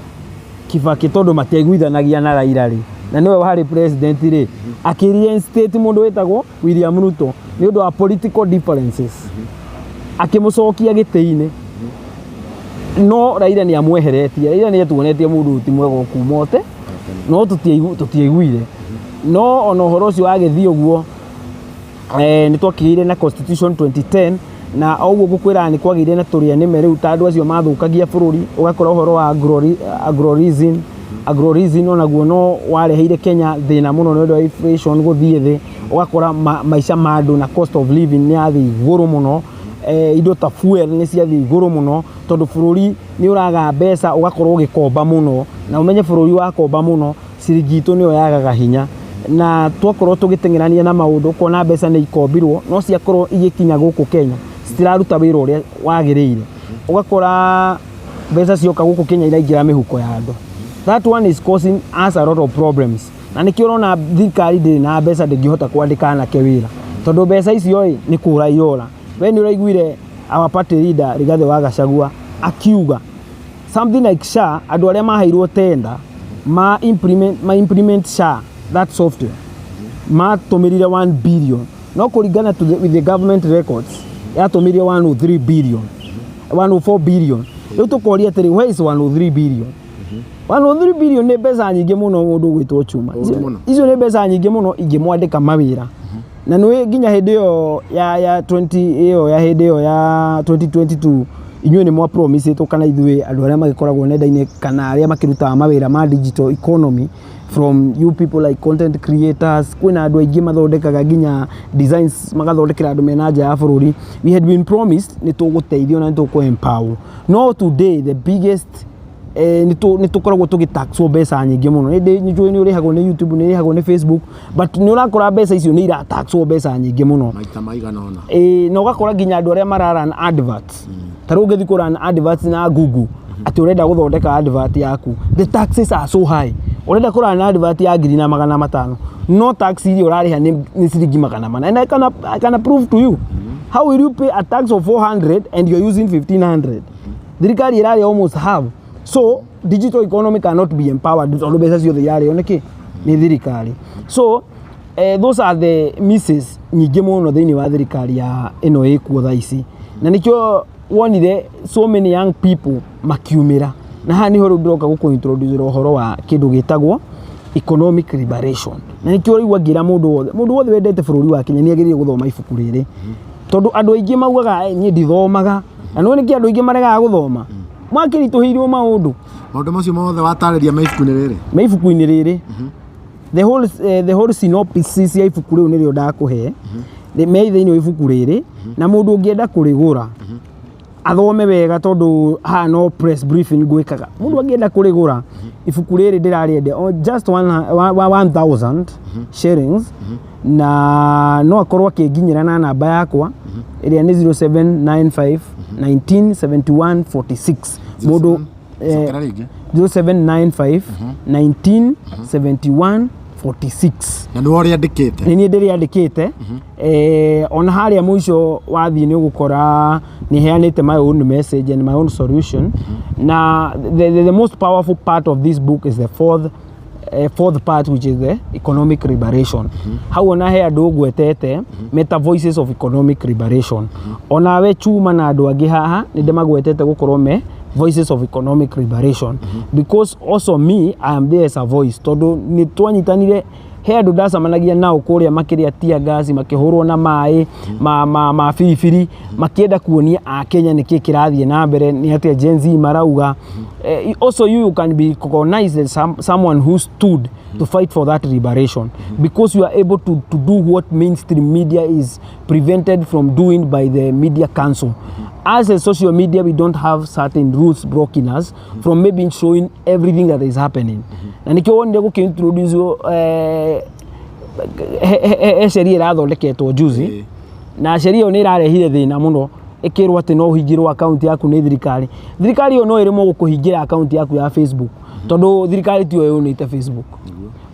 Kibaki, tondũ matiaiguithanagia na Raila rĩ, na nĩwe warĩ president rĩ, akĩ reinstate mũndũ wĩtagwo William Ruto nĩ ũndũ wa political differences, akĩmũcokia gĩtĩ-inĩ. No Raila nĩ amweheretie. Raila nĩ etuonetie mũndũ ũyũ ti mwega kuma ote, no tũtiaiguire. No ona ũhoro ũcio wagĩthiĩ ũguo, nĩ twakĩgĩire na constitution 2010, na o ũguo ngũkwĩra nĩ kwagĩire na tũrĩa nĩme rĩu ta andũ acio mathũkagia bũrũri. Ũgakora ũhoro wa agrorism. Agrorism onaguo no wareheire Kenya thĩna mũno nĩ ũndũ wa inflation gũthiĩ thĩ. Ũgakora maica ma andũ na cost of living nĩ yathiĩ igũrũ mũno. Indo ta fuel nĩ ciathiĩ igũrũ mũno, tondũ bũrũri nĩ ũraga mbeca, ũgakorwo ũgĩkomba mũno, na ũmenye bũrũri wakomba mũno, ciringi itũ nĩyo yagaga hinya, na twakorwo tũgĩteng'erania na maũndũ, ũkona mbeca nĩ ikombirwo, no ciakorwo igĩkinya gũkũ Kenya citiraruta wĩra ũrĩa wagĩrĩire. Ũgakora mbeca cioka gũkũ Kenya iraingĩra mĩhuko ya andũ. That one is causing us a lot of problems, na nĩkĩo ũrona thirikari ndĩrĩ na mbeca, ndĩngĩhota kwandĩka anake wĩra, tondũ mbeca icio ĩ nĩ kũra irora. We nĩ ũraiguire our party leader Rigathĩ wa Gachagua akiuga something like SHA, andũ arĩa maheirwo tender ma implement SHA, that software, matũmĩrire 1 billion, no kũringana with the government records yatũmĩrire 103 billion, 104 billion. Rĩu tũkoria atĩrĩ, where is 103 billion? 103 billion nĩ mbeca nyingĩ mũno, mũndũ ũgwĩtwo Chuma. Ũru mũno. Icio nĩ mbeca nyingĩ mũno ingĩmwandĩka mawĩra. Na nĩ nginya hĩndĩ ĩyo ya 20 ĩyo ya hĩndĩ ĩyo ya 2022, inyuĩ nĩ mwa promise kana ithuĩ andũ arĩa magĩkoragwo nenda-inĩ kana arĩa makĩrutaga mawĩra ma digital economy, from you people like content creators, kwĩna andũ aingĩ mathondekaga nginya designs, magathondekera andũ mena nja ya bũrũri, we had been promised nĩ tũgũteithio na nĩ tũkũ empower. No today the biggest nĩ tũkoragwo tũgĩtaxwo mbeca nyingĩ mũno. Nĩ njũĩ nĩ ũrĩhagwo nĩ YouTube, nĩ ũrĩhagwo nĩ Facebook, but nĩ ũrakora mbeca icio nĩ irataxwo mbeca nyingĩ mũno. Maita maigana ũna. Ĩĩ, na ũgakora nginya andũ arĩa mara run adverts, ta rĩu ũngĩthiĩ kũ run adverts na Google, Atĩ ũrenda gũthondeka advert yaku, the taxes are so high. Ũrenda kũrana na advert ya 1,500, no tax iria ũrarĩha nĩ ciringi 400. And I can prove to you, how will you pay a tax of 400 and you're using 1500? Thirikari ĩrarĩa almost half. So digital economy cannot be empowered tondũ mbeca ciothe irarĩo nĩkĩ? Nĩ thirikari. So those are the misses nyingĩ mũno thĩinĩ wa thirikari ya ĩno ĩkuo thaa ici, na nĩkĩo wonire so many young people makiumĩra. Na haha nĩho rĩu ndĩroka gũkũ introduce ũhoro wa kĩndũ gĩtagwo economic liberation. Na nĩkĩo ũraigua ngĩra mũndũ wothe, mũndũ wothe wendete bũrũri wa Kenya nĩ agĩrĩire gũthoma ibuku rĩrĩ, tondũ andũ aingĩ maugaga, "Eh, niĩ ndithomaga." Na nĩ nĩkĩ andũ aingĩ maregaga gũthoma? Makĩritũhĩirwo maũndũ. Maũndũ macio mothe watarĩria me ibuku-inĩ rĩrĩ? Me ibuku-inĩ rĩrĩ. The whole synopsis ya ibuku rĩu nĩrĩo ndakũhe. Me thĩinĩ wa ibuku rĩrĩ, na mũndũ ũngĩenda kũrĩgũra athome wega, tondũ haha no press briefing ngwĩkaga. Mũndũ angĩenda kũrĩgũra ibuku rĩrĩ, ndĩrarĩendia o just 1000 shillings, na no akorwo akĩnginyĩra na namba yakwa ĩrĩa nĩ 0795 1971 46. Mũndũ Cokera rĩngĩ. 0795 1971 46. Na nĩwe ũrĩandĩkĩte? Nĩ niĩ ndĩrĩandĩkĩte. Ona harĩa mũico wathiĩ nĩ ũgũkora nĩ heanĩte my own message and my own solution. Na the most powerful part of this book is the fourth part, which is the economic liberation. Hau ona he andũ ngwetete meta voices of economic liberation. Onawe Chuma na andũ angĩ haha nĩ ndĩmagwetete gũkorwo me voices of economic liberation, because also me, I am there as a voice, tondũ nĩ twanyitanire. He andũ ndacemanagia nao kũrĩa makĩrĩa tear gas, makĩhũrwo na maĩ ma biribiri, makĩenda kuonia akenya nĩkĩ kĩrathiĩ na mbere, nĩ atĩa Gen Z marauga. Also you can be recognized as someone who stood to fight for that liberation, because you are able to do what mainstream media is prevented from doing by the media council. As a social media, we don't have certain rules blocking us from maybe showing everything that is happening. Na nĩkĩo wonire gũkĩ-introduce he sheria ĩrathondeketwo juzi. Na sheria ĩyo nĩ ĩrarehire thĩna mũno, ĩkĩrwo atĩ no ũhingĩrwo account yaku nĩ thirikari. Thirikari ĩyo no ĩremwo gũkũhingĩra account yaku ya Facebook, tondũ thirikari tiyo yũnĩte Facebook.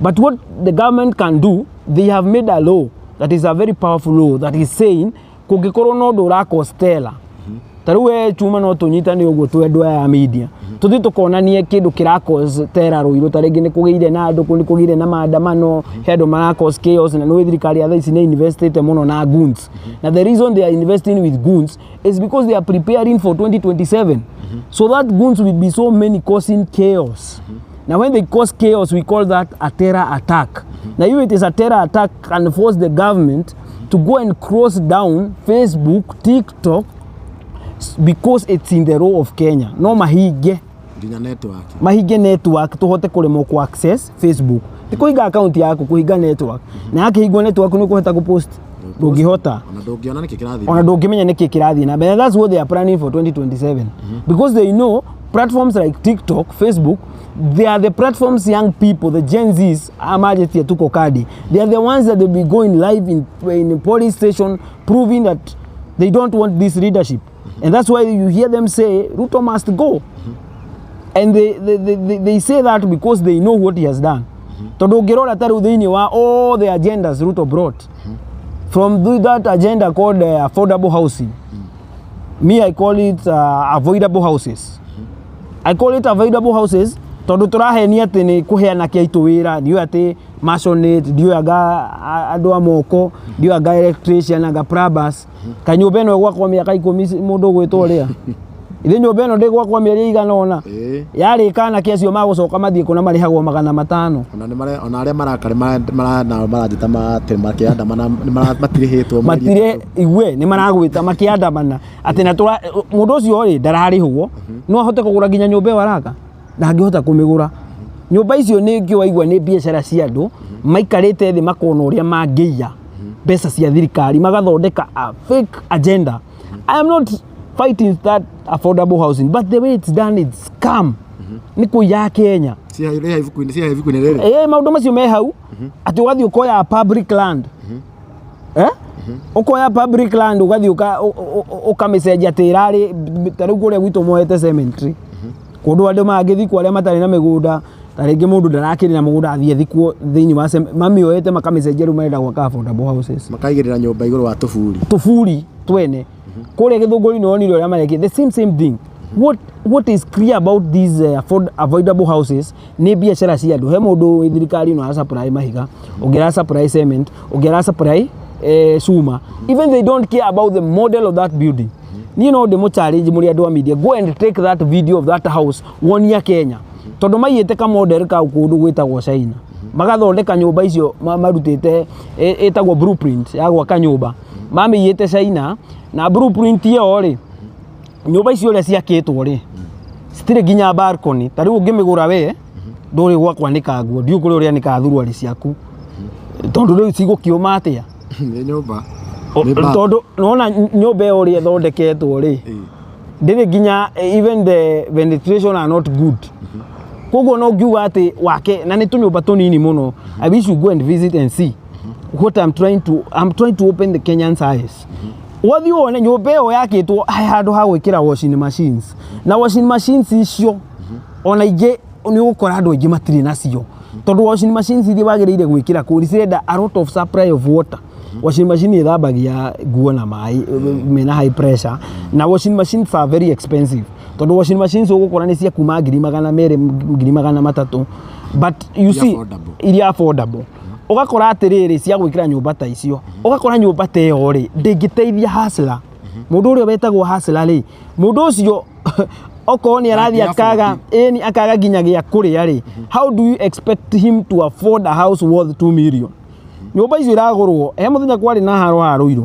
But what the government can do, they have made a law that is a very powerful law that is saying kũngĩkorwo na ũndũ ũra terror, ta rĩu we Chuma, no tũnyitane ũguo twĩ andũ aya a media, tũthiĩ tũkonanie kĩndũ kĩra cause terror Rũirũ. Ta rĩngĩ nĩ kũgĩire na andũ, nĩ kũgĩire na maandamano, he andũ mara cause chaos. Na nĩ thirikari ya thaa ici nĩ investĩte mũno na goons, na the reason they are investing with goons is because they are preparing for 2027, so that goons will be so many causing chaos. Now when they cause chaos, we call that a terror attack. Now if it is a terror attack, can force the government to go and close down Facebook, TikTok, because it's in the law of Kenya. No mahinge nginya network. Mahinge network, tuhote kuremwo ku access Facebook. Ti kũhinga account yaku, kũhinga network. Na yakĩhingwo network, nĩ ũkũhota kũpost? Ndũngĩhota. Ona ndũngĩona nĩkĩ kĩrathiĩ. Ona ndũngĩmenya nĩkĩ kĩrathiĩ na mbere. That's what they are planning for 2027, because they know platforms like TikTok, Facebook, they are the platforms young people, the Gen Zs amajetia tuko kadi, they are the ones that will be going live in police station proving that they don't want this leadership. And that's why you hear them say Ruto must go. And they say that because they know what he has done, tondũ ũngĩrora ta rĩu thĩinĩ wa all the agendas Ruto brought, from that agenda called affordable housing, me, I call it avoidable houses. I call it avoidable houses tondũ tũrahenia atĩ nĩ kũhe anake aitũ wĩra. Ndiũĩ atĩ masonate, ndiũĩ anga andũ a moko, ndiũĩ anga electrician, anga plumbers. Kanyũmba ĩno ĩgwakwo mĩaka 10, mũndũ ũgwĩtwo ũrĩa ithe nyũmba ĩno ndĩgwakwo mĩeri ĩigana ũna. Yarĩka, anake acio magũcoka mathiĩ kũna marĩhagwo 500. Ona nĩ mare ona arĩa marakare nao maranjĩta matĩ makĩandamana matirĩhĩtwo mweri Matire 3. Igue nĩ maragwĩta makĩandamana atĩ na tũra mũndũ ũcio rĩ ndararĩhwo, no ahote kũgũra nginya nyũmba ĩyo araka? Ndangĩhota kũmĩgũra. Nyũmba icio nĩ ngĩ waigua nĩ biacara cia andũ maikarĩte thĩ makona ũrĩa mangĩiya mbeca cia thirikari, magathondeka a fake agenda. I am not fighting that affordable housing, but the way it's done, it's scam, nĩ kũiya Kenya. Ciha ibuku-inĩ, ciha ibuku-inĩ rĩrĩ. Ĩ, maũndũ macio me hau, atĩ ũgathiĩ ũkoya public land, eh? Ũkoya public land, ũgathiĩ ũkamĩcenjia atĩ ĩrarĩ ta rĩu kũrĩa gwitũ moete cemetery. Kũndũ andũ mangĩthikwo arĩa matarĩ na mĩgũnda, ta rĩngĩ mũndũ ndarakĩrĩ na mũgũnda athiĩ athikwo thĩinĩ wa mamĩoete makamĩcenjia, rĩu marenda gwaka affordable houses. Makaigĩrĩra nyũmba igũrũ wa tũburi. Tũburi twene kũrĩa Gĩthũngũri nĩ wonire ũrĩa marekire the same same thing. What is clear about these avoidable houses nĩ biacara cia andũ. He mũndũ wĩ thirikari ĩno ara supply mahiga, ũngĩ ara supply cement, ũngĩ ara supply cuma. Even they don't care about the model of that building. Niĩ no ndĩmũ challenge mũrĩ andũ a media, go and take that video of that house wonia Kenya, tondũ maiyĩte ka model kau kũndũ gwĩtagwo China, magathondeka nyũmba icio marutĩte ĩtagwo blueprint ya gwaka nyũmba, mamĩiyĩte China. Na blueprint ĩyo rĩ, nyũmba icio ũrĩa ciakĩtwo rĩ, citirĩ nginya balcony. Ta rĩu ũngĩmĩgũra we ndũrĩ gwa kwanĩka nguo, ndiũĩ kũrĩa ũrĩanĩkaga thuruarĩ ciaku, tondũ rĩu cigũkĩũma atĩa? Nĩ nyũmba. Nĩ Tondũ nona nyũmba ĩyo ũrĩa ĩthondeketwo rĩ, ndĩrĩ nginya, even the ventilation are not good. Koguo no ngiuga atĩ wake na nĩ tũnyũmba tũnini mũno. I wish you go and visit and see what I'm trying to open the Kenyans' eyes. Wathiĩ wone nyũmba ĩyo yakĩtwo he handũ ha gwĩkĩra washing machines, na washing machines icio ona ingĩ nĩ ũgũkora andũ aingĩ matirĩ nacio, tondũ washing machines iria wagĩrĩire gwĩkĩra kũu nĩ cirenda a lot of supply of water. Washing machine ĩthambagia nguo na maĩ mena high pressure, na washing machines are very expensive, tondũ washing machines ũgũkora nĩ cia kuma 200,000, 300,000, but you Iria see affordable. Iria affordable, ũgakora atĩrĩrĩ, cia gwĩkĩra nyũmba ta icio, ũgakora nyũmba ta ĩyo rĩ, ndĩngĩteithia hustler. Mũndũ ũrĩa wetagwo hustler rĩ, mũndũ ũcio okorwo nĩ arathiĩ Ndangĩ akaga, ĩni akaga nginya gĩa kũrĩa rĩ, how do you expect him to afford a house worth 2 million? Nyũmba icio iragũrwo, he mũthenya kwarĩ na haro ha Rũirũ,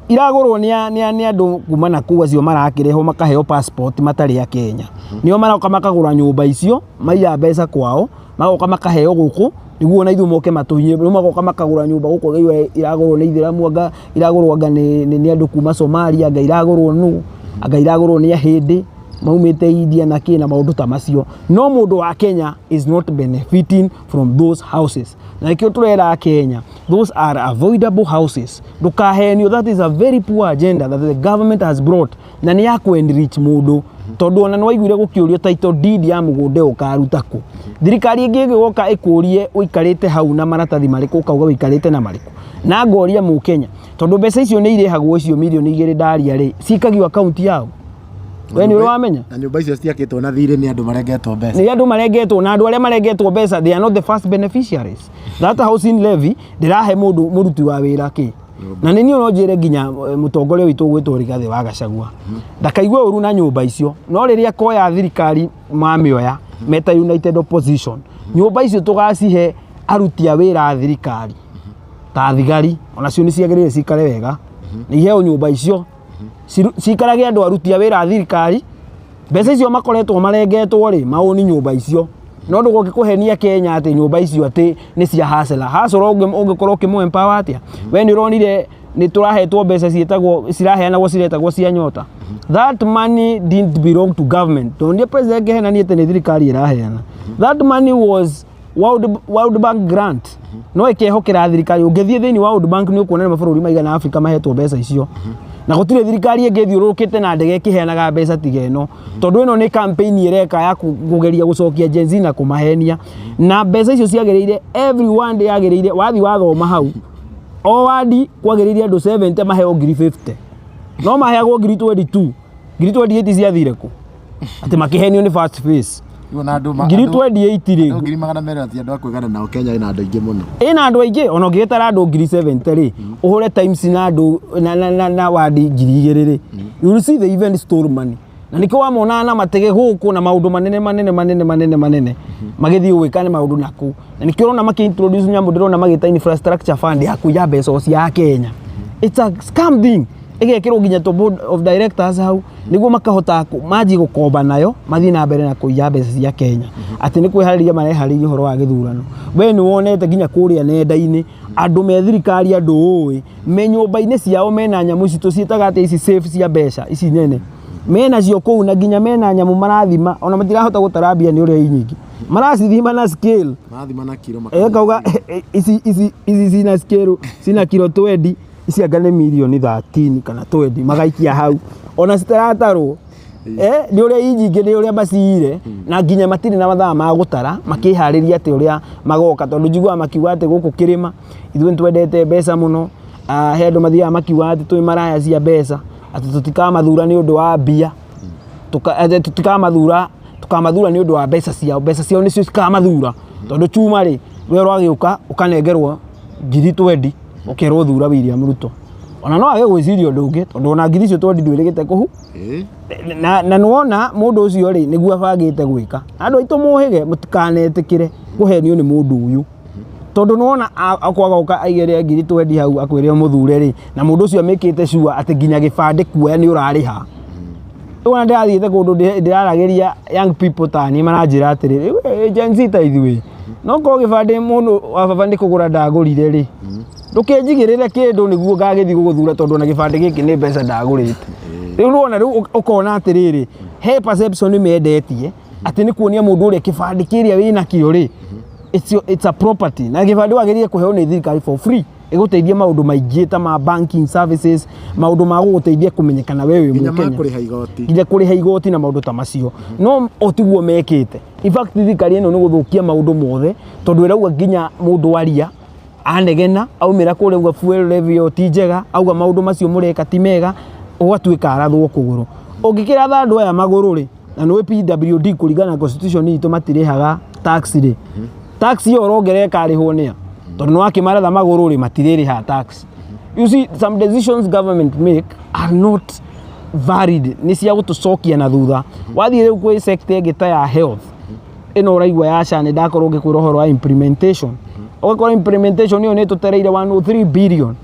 iragũrwo nĩ andũ kuma na kũu, acio marakĩrehwo makaheo passport matarĩ a Kenya, nĩo maroka makagũra nyũmba icio, maiya mbeca kwao, magoka makaheo gũkũ nĩguo na ithuĩ moke matũinye. Rĩu magoka makagũra nyũmba gũkũ, ĩgaigua iragũrwo nĩ ithĩramu, anga iragũrwo anga nĩ andũ kuma Somalia, anga iragũrwo nũ, anga iragũrwo nĩ ahĩndĩ maumĩte India na kĩ na maũndũ ta macio. No mũndũ wa Kenya is not benefiting from those houses, na nĩkĩo tũrera Kenya, those are avoidable houses. Ndũkahenio, that is a very poor agenda that the government has brought, na nĩ ya kũ-enrich mũndũ, tondũ ona nĩ waiguire gũkĩũrio title deed ya mũgũnda ũyũ ũkaruta kũ. Thirikari ĩngĩ ĩgĩgoka ĩkũrie ũikarĩte hau na maratathi marĩkũ, ũkauga ũikarĩte na marĩkũ. Na ngoria mũkenya, tondũ mbeca icio nĩ irĩhagwo, icio 2 mirioni ndaria rĩ, cikagio akaunti yao, we nĩ ũrĩ wamenya? Na nyũmba icio ciakĩtwo na thirĩ nĩ andũ marengetwo mbeca. Nĩ andũ marengetwo, na andũ arĩa marengetwo mbeca, they are not the first beneficiaries. That housing levy ndĩrahe mũndũ mũruti wa wĩra kĩ. Na nĩ niĩ no njĩre nginya mũtongoria witũ ũgwĩtwo Rigathĩ wa Gachagua ndakaigue ũru na nyũmba icio, no rĩrĩa koya thirikari mamĩoya meta United Opposition, nyũmba icio tũgacihe aruti a wĩra a thirikari ta thigari, onacio nĩ ciagĩrĩire cikare wega, nĩ iheo nyũmba icio cikarage andũ aruti a wĩra a thirikari. Mbeca icio makoretwo marengetwo rĩ, maũni nyũmba icio, no ndũgoke kũhenia Kenya atĩ nyũmba icio atĩ nĩ cia hustler. Hustler ũngĩkorwo ũkĩmũ empower atĩa? We nĩ ũronire nĩ tũrahetwo mbeca ciĩtagwo, ciraheanagwo, ciretagwo cia nyota. That money didn't belong to government, tondũ nĩ president kĩhenanie atĩ nĩ thirikari ĩraheana. That money was World Bank grant, no ĩkehokera thirikari. Ũngĩthiĩ thĩinĩ wa World Bank nĩ ũkuona nĩ mabũrũri maigana Afrika mahetwo mbeca icio, na gũtirĩ thirikari ĩngĩ ĩthiũrũrũkĩte na ndege ĩkĩheanaga mbeca tiga ĩno, tondũ ĩno nĩ campaign ĩreka ya kũgeria gũcokia Gen Z na kũmahenia. Na mbeca icio ciagĩrĩire every one day, yagĩrĩire wathiĩ wathoma hau o wadi kwagĩrĩire andũ 70 maheo ngiri 50, no maheagwo ngiri 22, ngiri 28 ciathire kũ? Atĩ makĩhenio nĩ first phase. Rĩu ona andũ Ngiri 28 rĩ. Andũ 200,000 ati andũ a kwĩgana nao. Kenya ĩna andũ aingĩ mũno. Ĩna andũ aingĩ. Ona ũngĩgĩtara andũ ngiri 70 rĩ, ũhũre times na andũ na wadi 2,000 rĩ, you will see they even stole money. Na nĩkĩo wamonaga na matege gũkũ na maũndũ manene manene manene manene manene magĩthiĩ gwĩka nĩ maũndũ nakũu. Na nĩkĩo ũrona makĩ introduce nyamũ ndĩrona magĩta infrastructure fund ya kũiya mbeca cia Kenya. It's a scam thing, ĩgekĩrwo nginya to board of directors hau nĩguo makahota manjie gũkomba nayo mathiĩ na mbere na kũiya mbeca cia Kenya, atĩ nĩ kwĩharĩria mareharĩria ũhoro wa gĩthurano. We nĩ wonete nginya kũrĩa nenda-inĩ andũ me thirikari, andũ ũĩ me nyũmba-inĩ ciao mena nyamũ ici tũciĩtaga atĩ ici safe cia mbeca ici nene menacio kũu, na nginya mena nyamũ marathima, ona matirahota gũtara mbia nĩ ũrĩa i nyingĩ, maracithima na scale. Marathima na kiro. Kauga ici cina scale, cina kilo 20, ici anga nĩ mirioni 13 kana 20, magaikia hau ona citaratarwo. Nĩ ũrĩa i nyingĩ, nĩ ũrĩa maciire, na nginya matirĩ na mathaa ma gũtara makĩharĩria atĩ ũrĩa magoka, tondũ njiguaga makiuga atĩ gũkũ kĩrĩma ithuĩ nĩ twendete mbeca mũno. He andũ mathiaga makiuga atĩ twĩ maraya cia mbeca, atĩ tũtikamathura nĩ ũndũ wa mbia, atĩ tũtikamathura, tũkamathura nĩ ũndũ wa mbeca ciao, mbeca ciao nĩcio cikamathura, tondũ chuma rĩ, we ũragĩũka ũkanengerwo ngiri twendi, ũkerwo thura William Ruto. Ona no age gwĩciria ũndũ ũngĩ, tondũ ona ngiri icio twendi ndwĩrĩgĩte kũhu na nĩwona mũndũ ũcio rĩ, nĩguo abangĩte gwĩka. Andũ aitũ mũhĩge, mũtikanetĩkĩre kũhenio nĩ mũndũ ũyũ, tondũ nĩwona akwaga gũka aigĩrĩre ngiri twendi hau akwĩre ũmũthure rĩ, na mũndũ ũcio amĩkĩte sure atĩ nginya gĩbandĩ kuoya nĩ ũrarĩha. Rĩu ona ndĩrathiĩte kũndũ ndĩraragĩria young people ta niĩ, maranjĩra atĩrĩrĩ, "We, Gen Z ta ithuĩ, no korwo gĩbandĩ mũndũ wa baba nĩ kũgũra ndagũrire rĩ, ndũkĩnjigĩrĩre kĩndũ nĩguo ngagĩthiĩ gũgũthura, tondũ ona gĩbandĩ gĩkĩ nĩ mbeca ndagũrĩte." Rĩu nĩwona, rĩu ũkona atĩrĩrĩ, he perception mendetie atĩ nĩ kuonia mũndũ ũrĩa kĩbandĩ kĩrĩa wĩnakĩo rĩ, it's a property, na gĩbandĩ wagĩrĩire kũheo nĩ thirikari for free, ĩgũteithie maũndũ maingĩ ta ma banking services, maũndũ ma gũgũteithia kũmenyekana we wĩ nginya ma Mũkenya, kũrĩha igoti, nginya kũrĩha igoti na maũndũ ta macio. No o tiguo mekĩte. In fact, thirikari ĩno nĩ gũthũkia maũndũ mothe, tondũ ĩrauga nginya mũndũ aria anegena aumĩra kũrĩa auga fuel levy ĩyo ti njega, auga maũndũ macio mũreka ti mega, ũgatuĩka arathwo kũgũrũ. Ũngĩkĩratha andũ aya magũrũ rĩ, na nĩ PWD kũringana na constitution itũ matirĩhaga tax rĩ, tax ĩyo ũrongerera ĩkarĩhwo nĩa? Tondũ nĩ wakĩmaratha magũrũ rĩ, matirĩrĩha tax. You see, some decisions government make are not valid, nĩ cia gũtũcokia na thutha. Wathiĩ rĩu kwĩ sector ĩngĩ ta ya health ĩno ũraigua ya SHA, nĩ ndakorwo ngĩkwĩra ũhoro wa implementation, ũgakora implementation ĩyo nĩ ĩtũtereire 103 billion.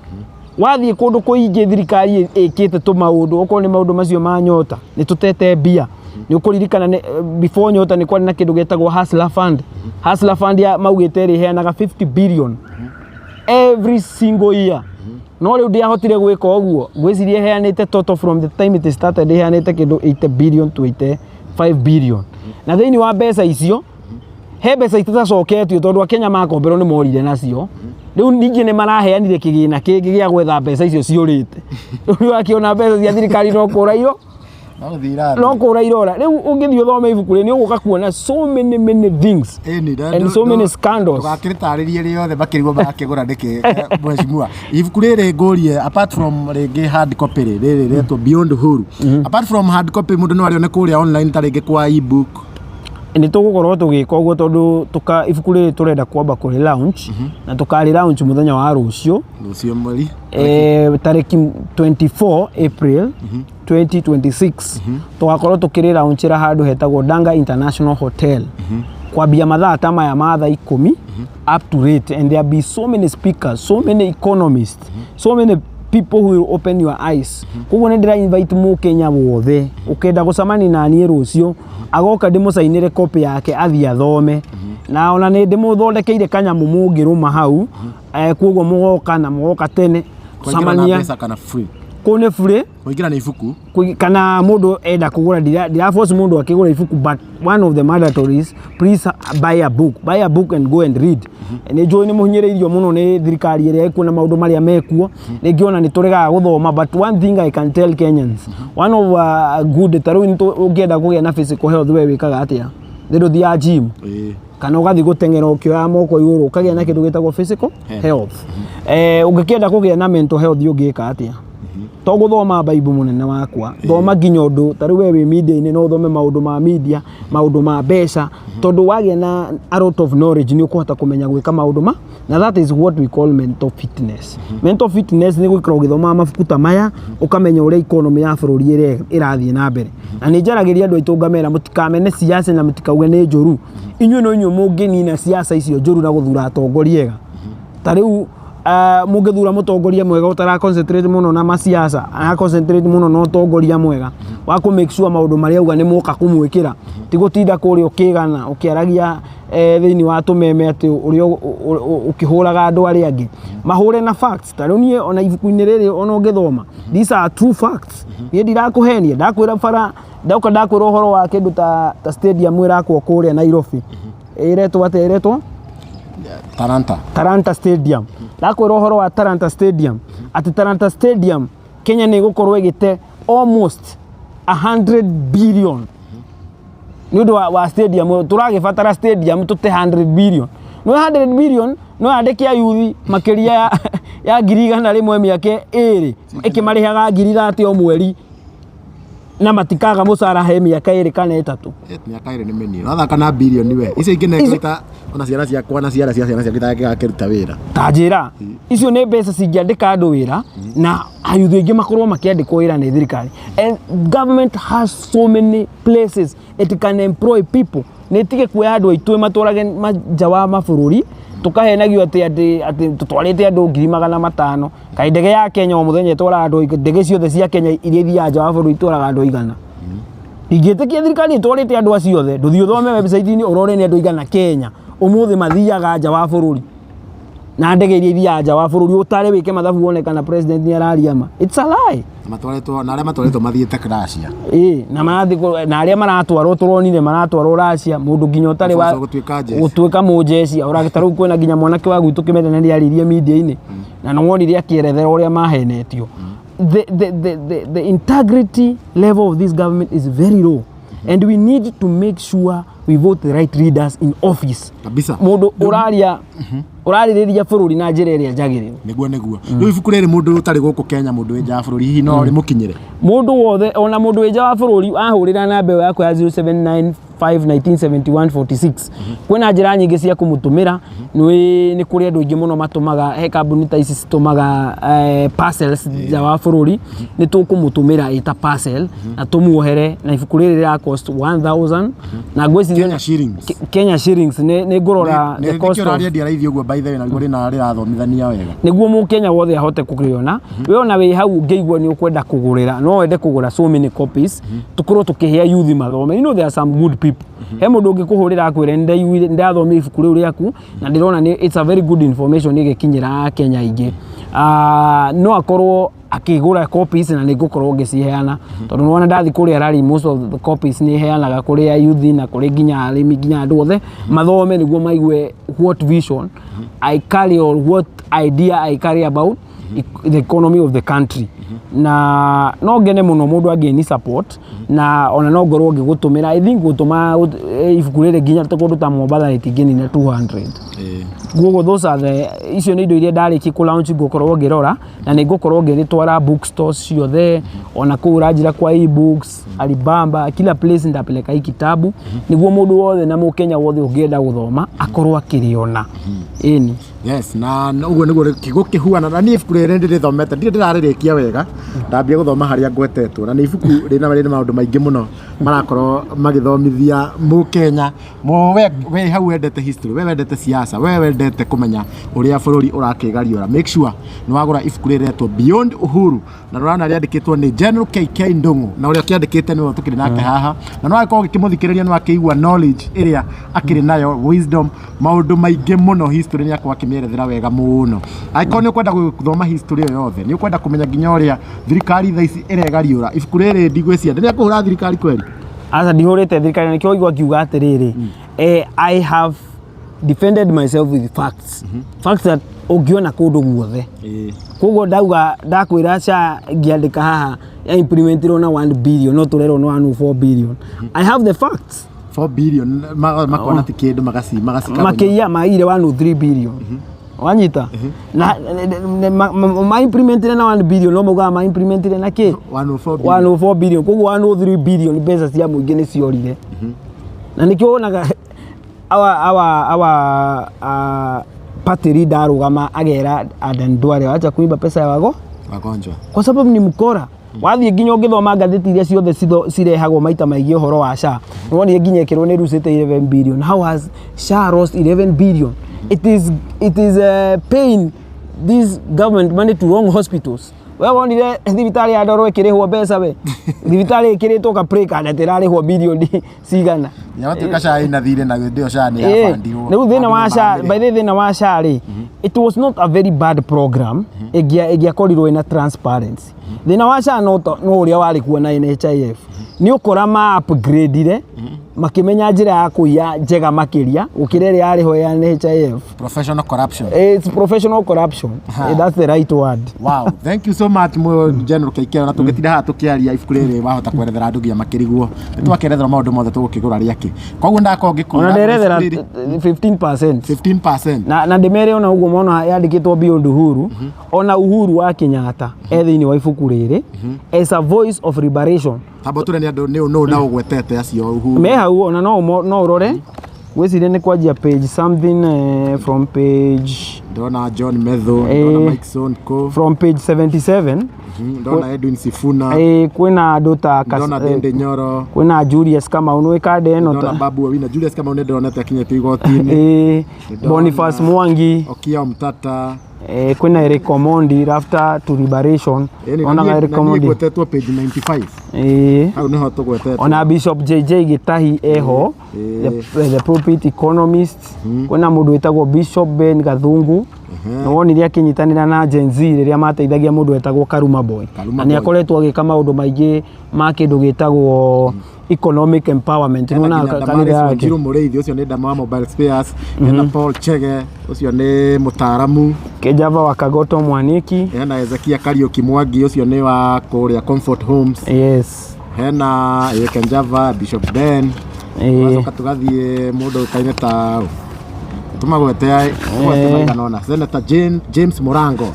Wathiĩ kũndũ kũingĩ thirikari ĩkĩte tũmaũndũ, okorwo nĩ maũndũ macio ma Nyota, nĩ tũtete mbia. Nĩ ũkũririkana before Nyota nĩ kwarĩ na kĩndũ gĩtagwo Hustler Fund. Hustler Fund ya maugĩte ĩrĩheanaga 50 billion every single year, no rĩu ndĩahotire gwĩka ũguo. Ngwĩciria ĩheanĩte total from the time it started, ĩheanĩte kĩndũ 80 billion to 85 billion, na thĩinĩ wa mbeca icio he mbeca itacoketio, tondũ akenya makomberwo nĩ morire nacio. Rĩu ningĩ nĩ maraheanire kĩgĩna kĩngĩ gĩa gwetha mbeca icio ciũrĩte. Rĩu nĩ wakĩona mbeca cia thirikari no kũra iro no gũthiĩ irathi. No kũra irora. Rĩu ũngĩthiĩ ũthome ibuku rĩ, nĩ ũgũka kuona so many many things and so many scandals. Ndũgakĩrĩtarĩrie rĩothe, makĩrigwo marakĩgũra nĩkĩ. Mheshimiwa, ibuku rĩrĩ ngũrie, apart from rĩngĩ hard copy rĩ, rĩrĩ rĩetwo Beyond Uhuru, apart from hard copy, mũndũ no arĩone kũrĩa online, ta rĩngĩ kwa ebook? Nĩ tũgũkorwo tũgĩka ũguo, tondũ tũka ibuku rĩrĩ tũrenda kwamba kũrĩ launch, na tũkarĩ launch mũthenya wa rũciũ. Rũciũ mweri? Tarĩki 24 April 2026, tũgakorwo tũkĩrĩ launchĩra handũ hetagwo Danga International Hotel, kwambia mathaa ta maya ma thaa 10 up to rate, and there be so many speakers, so many economists, so many people who will open your eyes. Koguo nĩ ndĩra invite mũkenya wothe ũkenda gũcemania na niĩ rũciũ, agoka ndĩmũcainĩre copy yake, athiĩ athome, na ona nĩ ndĩmũthondekeire kanyamũ mũngĩrũma hau. Koguo mũgoka na mũgoka tene. Kũingĩra na Tũcemania. mbeca kana free? Kũu nĩ free. Kũingĩra nĩ ibuku. Kana mũndũ enda kũgũra, ndira force mũndũ akĩgũra ibuku, but one of the mandatories, please buy a book, buy a book and go and read. Nĩ njũĩ nĩ mũhinyĩrĩirio mũno nĩ thirikari ĩrĩa ĩkuo na maũndũ marĩa mekuo, rĩngĩ ona nĩ tũregaga gũthoma, but one thing I can tell Kenyans, one of good, ta rĩu ũngĩenda kũgĩa na physical health, we wĩkaga atĩa? Nĩ ndũthiaga gym? Ĩĩ. Kana ũgathiĩ gũteng'era ũkĩoyaga moko igũrũ, ũkagĩa na kĩndũ gĩtagwo physical Health. health. Ũngĩkĩenda kũgĩa na mental health, ũngĩka atĩa? To gũthoma Bible, mũnene wakwa, thoma nginya ũndũ ta rĩu we wĩ media-inĩ, no ũthome maũndũ ma media, maũndũ ma mbeca, tondũ wagĩa na a lot of knowledge, nĩ ũkũhota kũmenya gwĩka maũndũ ma, na that is what we call mental fitness. Mental fitness nĩ gũikara ũgĩthomaga mabuku ta maya, ũkamenya ũrĩa economy ya bũrũri ĩrathiĩ na mbere. Na nĩ njaragĩria andũ aitũ ngamera mũtikamene siasa na mũtikauge nĩ njũru. Inyuĩ no inyuĩ mũngĩnina siasa icio njũru na gũthura atongoria ega. Ta rĩu mũngĩthura mũtongoria mwega ũtara concentrate mũno na masiasa, ara concentrate mũno na ũtongoria mwega wa kũ make sure maũndũ marĩa auga nĩ moka kũmwĩkĩra, ti gũtinda kũrĩa ũkĩgana ũkĩaragia thĩinĩ wa tũmeme atĩ ũrĩa ũkĩhũraga andũ arĩa angĩ, mahũre na facts. Ta rĩu niĩ ona ibuku-inĩ rĩrĩ ona ũngĩthoma, these are true facts. Niĩ ndirakũhenia, ndakwĩra bara ndoka ndakwĩra ũhoro wa kĩndũ ta stadium ĩrakwo kũrĩa Nairobi, ĩretwo atĩa? Ĩretwo Talanta. Talanta Stadium. Ndakwĩra ũhoro wa Talanta Stadium, atĩ Talanta Stadium, Kenya nĩ ĩgũkorwo ĩgĩte almost 100 billion nĩ ũndũ wa stadium ĩyo. Tũragĩbatara stadium tũte 100 billion, no 100 billion no yandĩke ayuthi makĩria ya 100,000 mĩaka 2 ĩkĩmarĩhaga 30,000 o mweri na matikaga mũcara he mĩaka 2 kana 3. Mĩaka 2 nĩ mĩnini, wathaka na bilioni we icio ingĩ nengeta ona ciana ciakwa na ciana cia ciana ciakwa itangĩgakĩruta wĩra. Ta njĩra, icio nĩ mbeca cingĩandĩka andũ wĩra na ayuthi aingĩ makorwo makĩandĩkwo wĩra nĩ thirikari. And government has so many places it can employ people. Nĩ tige kuoya andũ aitũ ĩmatwarage nja wa mabũrũri, tũkahenagio atĩ tũtwarĩte andũ 500,000. Kaĩ ndege ya Kenya o mũthenya ĩtwaraga andũ? Ndege ciothe cia Kenya iria ithiaga nja wa bũrũri itwaraga andũ aigana? Ingĩtĩkia thirikari ĩtwarĩte andũ acio othe, ndũthiĩ ũthome website-inĩ ũrore nĩ andũ aigana Kenya ũmũthĩ mathiaga nja wa bũrũri na ndege iria ithiaga nja wa bũrũri, ũtare wĩke mathabu wone kana president nĩ araria ma. It's a lie. Na matwarĩtwo na arĩa matwarĩtwo mathiĩte Russia. Ĩĩ, na marathiĩ na arĩa maratwarwo, tũronire maratwarwo Russia, mũndũ nginya ũtarĩ wa Gũbocwo gũtuĩka jeshi. Gũtuĩka mũjeshi. Ũragĩ ta rĩu kwĩna nginya mwanake wa gwitũ Kĩmende na nĩaririe media-inĩ na nĩ wonire akĩerethera ũrĩa mahenetio. The integrity level of this government is very low and we need to make sure we vote the right leaders in office. Kabisa. Mũndũ ũraria ũrarĩrĩria bũrũri na njĩra ĩrĩa njagĩrĩru. Nĩguo rĩu ibuku rĩrĩ, mũndũ ũtarĩ gũkũ Kenya, mũndũ wĩ nja wa bũrũri, hihi no rĩmũkinyĩre? Mũndũ wothe, ona mũndũ wĩ nja wa bũrũri, ahũrĩra namba ĩyo yakwa ya 0795197146, kwĩna njĩra nyingĩ cia kũmũtũmĩra. Nĩ kũrĩ andũ aingĩ mũno matũmaga, he kambuni ta ici citũmaga parcels nja wa bũrũri. Nĩ tũkũmũtũmĩra ĩta parcel na tũmuohere, na ibuku rĩrĩ rĩra cost 1000 na ngwĩciria Kenya shillings. Kenya shillings. Nĩ ngũrora the cost nĩkĩo of ũrarĩendia raithi ũguo, by the way, na nĩguo rĩna rĩrathomithania wega. Nĩguo mũkenya wothe ahote kũrĩona. We ona wĩ hau ũngĩigua nĩ ũkwenda kũgũrĩra, no wende kũgũra so many copies, tũkorwo tũkĩhe youth mathome. You know there are some good people. He mũndũ ũngĩkũhũrĩra akwĩre, "Nĩ ndathomire ibuku rĩu rĩaku na ndĩrona nĩ it's a very good information ĩgĩkinyĩra Akenya aingĩ." Ah, no akorwo akĩgũra copies na nĩ ngũkorwo ngĩciheana, tondũ nĩwona ndathi kũrĩa rally, most of the copies nĩ heanaga kũrĩ youth na kũrĩ nginya arĩmi, nginya andũ othe mathome nĩguo maigue what vision I carry or what idea I carry about the economy of the country. Na no ngene mũno mũndũ angĩni support, na ona no ngorwo ngĩgũtũmĩra. I think gũtũma ibuku rĩrĩ nginya kũndũ ta Mombatha rĩtingĩnina 200. Koguo those are the icio nĩ indo iria ndarĩkia kũ launch ngũkorwo ngĩrora, na nĩ ngũkorwo ngĩrĩtwara bookstores ciothe, ona kũu ũranjĩra kwa e-books, Alibaba, kila place ndapeleka hii kitabu nĩguo mũndũ wothe na mũkenya wothe ũngĩenda gũthoma akorwo akĩrĩona, ĩni. Yes, na ũguo nĩguo gũkĩhuana. Na niĩ ibuku rĩrĩ ndĩrĩthomete, ndirĩ ndĩrarĩrĩkia wega, ndambia gũthoma harĩa ngwetetwo, na nĩ ibuku rĩna maũndũ maingĩ mũno marakorwo magĩthomithia mũkenya. We hau wendete history, we wendete siasa, we wendete kũmenya ũrĩa bũrũri ũrakĩgariũra, make sure nĩ wagũra ibuku rĩrĩ rĩretwo Beyond Uhuru, na rũrana rĩandĩkĩtwo nĩ General KK Ndung'u, na ũrĩa ũkĩandĩkĩte nĩwe tũkĩrĩ nake haha, na no agĩkorwo ũgĩkĩmũthikĩrĩria nĩ wakĩigua knowledge ĩrĩa akĩrĩ nayo, wisdom, maũndũ maingĩ mũno. History nĩ akorwo akĩmĩerethera wega mũno. Angĩkorwo nĩ ũkwenda gũthoma history ĩyo yothe, nĩ ũkwenda kũmenya nginya ũrĩa thirikari thaa ici ĩregariũra, ibuku rĩrĩ ndigwĩciria ndĩrĩa kũhũra thirikari kweri. Aca, ndihũrĩte thirikari. Nĩkĩo waigua ngiuga atĩrĩrĩ, I have defended myself with facts, facts that ũngĩona kũndũ guothe. Koguo ndauga, ndakwĩra SHA ngĩandĩka haha ya implementirwo na 1 billion, no tũrerwo nĩ 104 billion. I have the facts. 4 billion makona ti kĩndũ magacika. Makĩiya maire 103 billion, wanyita, na ma implementire na 1 billion, no maugaga ma implementire na kĩ? 104 billion. 104 billion. Koguo 103 billion mbeca cia mũingĩ nĩ ciorire, na nĩkĩo wonaga our party leader arũgama agera Adan Duale, "Acha kuiba pesa ya wago wagonjwa," kwa sababu ni mkora. Wathiĩ nginya ũngĩthoma ngathĩti iria ciothe cirehagwo maita maingĩ ũhoro wa SHA, nĩwonire nginya ĩkĩrwo nĩ rucĩte 11 billion. How has SHA lost 11 billion? It is paying this government money to wrong hospitals. We wonire thibitarĩ ya Ndoro ĩkĩrĩhwo mbeca? We thibitarĩ ĩkĩrĩtwo ka placard atĩ ĩrarĩhwo bilioni cigana? Yabatuĩka SHA ĩna thirĩ, na hĩndĩ ĩyo SHA nĩ yabandirwo. Rĩu thĩna wa SHA, by the way, thĩna wa SHA rĩ, it was not a very bad program ĩngĩakorirwo ĩna transparency. Thĩna wa SHA no ũrĩa warĩ kuo na NHIF nĩ ũkora ma upgrade-ire makĩmenya njĩra ya kũiya njega makĩria gũkĩra ĩrĩa yarĩ ho ya NHIF. Professional corruption. It's professional corruption. That's the right word. Wow, thank you so much mu General KK. Na tũngĩtinda haha tũkĩaria ibuku rĩrĩ, wahota kwerethera andũ nginya makĩrigwo. Nĩ twakĩerethera maũndũ mothe, tũgũkĩgũra rĩakĩ? Koguo ndakorwo ngĩkwĩra Ona nderethera ibuku rĩrĩ 15%. 15%. Na ndĩmere ona ũguo mona yandĩkĩtwo Beyond Uhuru, ona Uhuru wa Kenyatta e thĩinĩ wa ibuku rĩrĩ as a voice of liberation. Tamba tũre nĩ andũ nĩ nũ na ũgwetete acio Uhuru. Me hau, ona no ũrore, ngwĩciria nĩ kwanjia page something, from page Ndona John Methu, ndona Mike Sonko, from page 77. Ndona Edwin Sifuna, Kwĩna andũ ta ndona Ndindi Nyoro, kwĩna Julius Kamau, nĩ kande ĩno ndona ta Babu Owino. Julius Kamau nĩ ndonete akinyĩte igoti-inĩ. Ndona Boniface Mwangi. Okiya Omtata. Kwĩna Eric Omondi, Laughter to Liberation. Onaga Eric Na niĩ Omondi. ngwetetwo page 95. Hau nĩho tũgwetetwo. Ona Bishop JJ Gitahi eho, the pulpit economist. Kwĩna mũndũ wĩtagwo Bishop Ben Gathungu, nĩ wonire akĩnyitanĩra na Gen Z rĩrĩa mateithagia mũndũ wetagwo Karuma Boy. Karuma Na nĩ Boy. akoretwo agĩka maũndũ maingĩ ma kĩndũ gĩtagwo economic empowerment. Hena Nĩwona nginya kanitha Damaris yake. Wanjiru Mũrĩithi, ũcio nĩ Dama wa mobile spares. Hena Paul Chege, ũcio nĩ mũtaaramu. Kejava wa Kagoto Mwaniki. Hena Ezekia Kariuki Mwangi, ũcio nĩ wa kũrĩa Comfort Homes. Hena Kenjava, Bishop Ben. Tũgacoka tũgathiĩ mũndũ ũkaine ta tũmagwete tũgwete maigana ũna, Senator James Murango.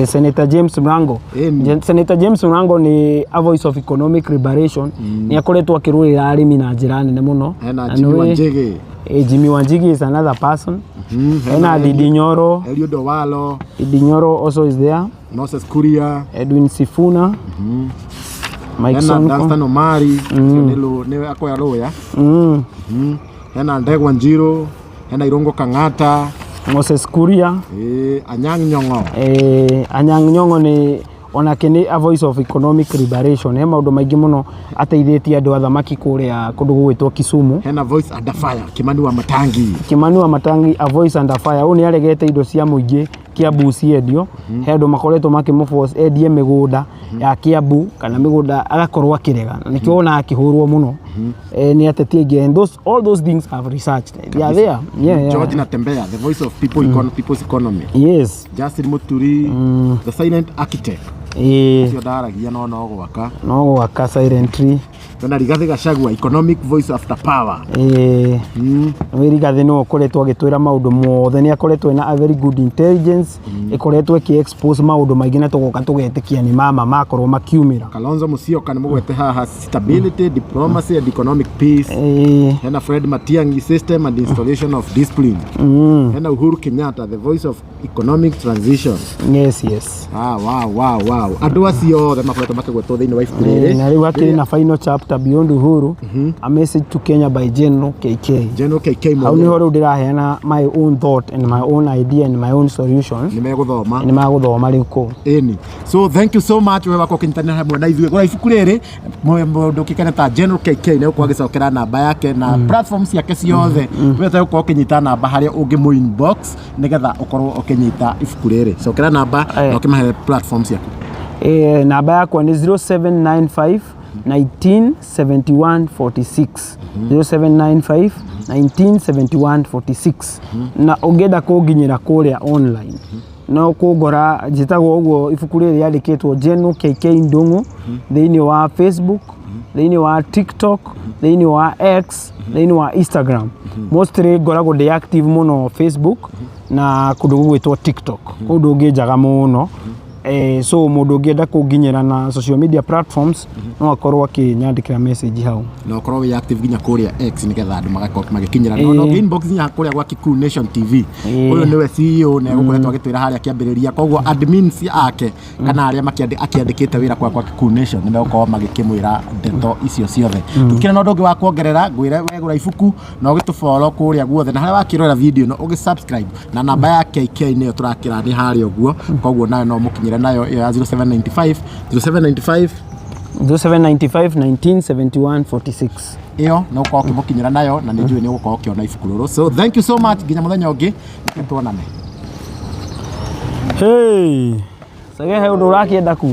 Senator James Mrango. Ĩni. Senator James Mrango nĩ a voice of economic liberation, nĩ akoretwo akĩrũĩra arĩmi na njĩra nene mũno. Hena Na Jimmy nĩwe- Wanjigi. Jimmy Wanjigi is another person. Hena Ndindi Nyoro. Eliud Owalo. Ndindi Nyoro also is there. Moses Kuria. Edwin Sifuna, Mike Hena Sonko. Danstan Omari, ũcio nĩ akoya lawyer. Hena Ndegwa Njiru, hena Irungu Kang'ata. Moses Kuria. Anyang' Nyong'o. Anyang' Nyong'o nĩ onake nĩ a voice of economic liberation. He maũndũ maingĩ mũno ateithĩtie andũ a thamaki kũrĩa kũndũ gũgwĩtwo Kisumu. Hena voice under fire, Kimani wa Matangi. Kimani wa Matangi, a voice under fire, ũyũ nĩ aregete indo cia mũingĩ Kiambu ciendio. He andũ makoretwo makĩmũforce endie mĩgũnda ya Kiambu kana mĩgũnda, agakorwo akĩrega, na nĩkĩo wonaga akĩhũrwo mũno nĩ ateti aingĩ. And those, all those things have researched, they are there, yeah. George Natembeya, the voice of people, people's economy. Justin Muturi, the silent architect. Ũcio ndaragia no gwaka. No gwaka silently. Hena Rigathi Gachagua, economic voice after power. Wĩ Rigathi nĩwe ũkoretwo agĩtwĩra maũndũ mothe, nĩ akoretwo ena a very good intelligence ĩkoretwo ĩkĩ expose maũndũ maingĩ na tũgoka tũgetĩkia nĩ mama makorwo makiumĩra. Kalonzo Musyoka nĩ mũgwete haha, stability, diplomacy and economic peace. Hena Fred Matiang'i, system and installation of discipline. Hena Uhuru Kenyatta, the voice of economic transition. Yes. Ah, wow. Andũ acio othe makoretwo makĩgwetwo thĩinĩ wa ibuku rĩrĩ. Na rĩu hakĩrĩ na final chapter, Beyond Uhuru, a message to Kenya by General KK. General KK Hau mwenyewe. niho rĩu ndĩraheana my own thought and my own idea and my own solution. Nĩ megũthoma. Nĩ magũthoma rĩu kũu. Ĩni, so thank you so much we wakwa ũkĩnyitanĩra hamwe na ithuĩ. Gũra ibuku rĩrĩ, mũndũ ũkĩkene ta General KK nĩ gũkorwo agĩcokera namba yake na platform ciake ciothe. We ũtegũkorwo ũkĩnyita namba harĩa ũngĩmũ inbox nĩgetha ũkorwo ũkĩnyita ibuku rĩrĩ. Cokera namba na ũkĩmahe platform ciaku. Namba yakwa nĩ 0795 1971 46, 0795 1971 46. Na ũngĩenda kũnginyĩra kũrĩa online no kũngora, njĩtagwo ũguo ibuku rĩrĩ rĩandĩkĩtwo General KK Ndung'u, thĩinĩ wa Facebook, thĩinĩ wa TikTok, thĩinĩ wa X, thĩinĩ wa Instagram. Mostly ngoragwo ndĩ active mũno Facebook na kũndũ gũgwĩtwo TikTok, kũu ndũngĩnjaga mũno. So mũndũ ũngĩenda kũnginyĩra na social media platforms no akorwo akĩnyandĩkĩra message hau. Na ũkorwo wĩ active nginya kũrĩa X nĩgetha andũ magakorwo magĩkinyĩra no inbox nginya kũrĩa gwa Kikuyu Nation TV. Ũyũ nĩwe CEO na egũkoretwo agĩtwĩra harĩa kĩambĩrĩria, koguo admins ake kana arĩa akĩandĩkĩte wĩra kwa Kikuyu Nation nĩ megũkorwo magĩkĩmwĩra ndeto icio ciothe. Tũkĩrĩ na ũndũ ũngĩ wa kuongerera, ngwĩre wegũra ibuku na ũgĩtũfollow kũrĩa guothe na harĩa wakĩrorera video no ũgĩ subscribe, na namba ya KK nĩyo tũrakĩra nĩ harĩa ũguo, koguo nayo no mũkinyĩre nayo ĩyo ya 0795 0795 0795 1971 46. Ĩyo no ũkorwo ũkĩmũkinyĩra nayo na nĩ njũĩ nĩ ũgũkorwo ũkĩona ibuku rũrũ. So thank you so much, nginya mũthenya ũngĩ tuonane. Hey, Sage, he ũndũ ũrakĩenda ku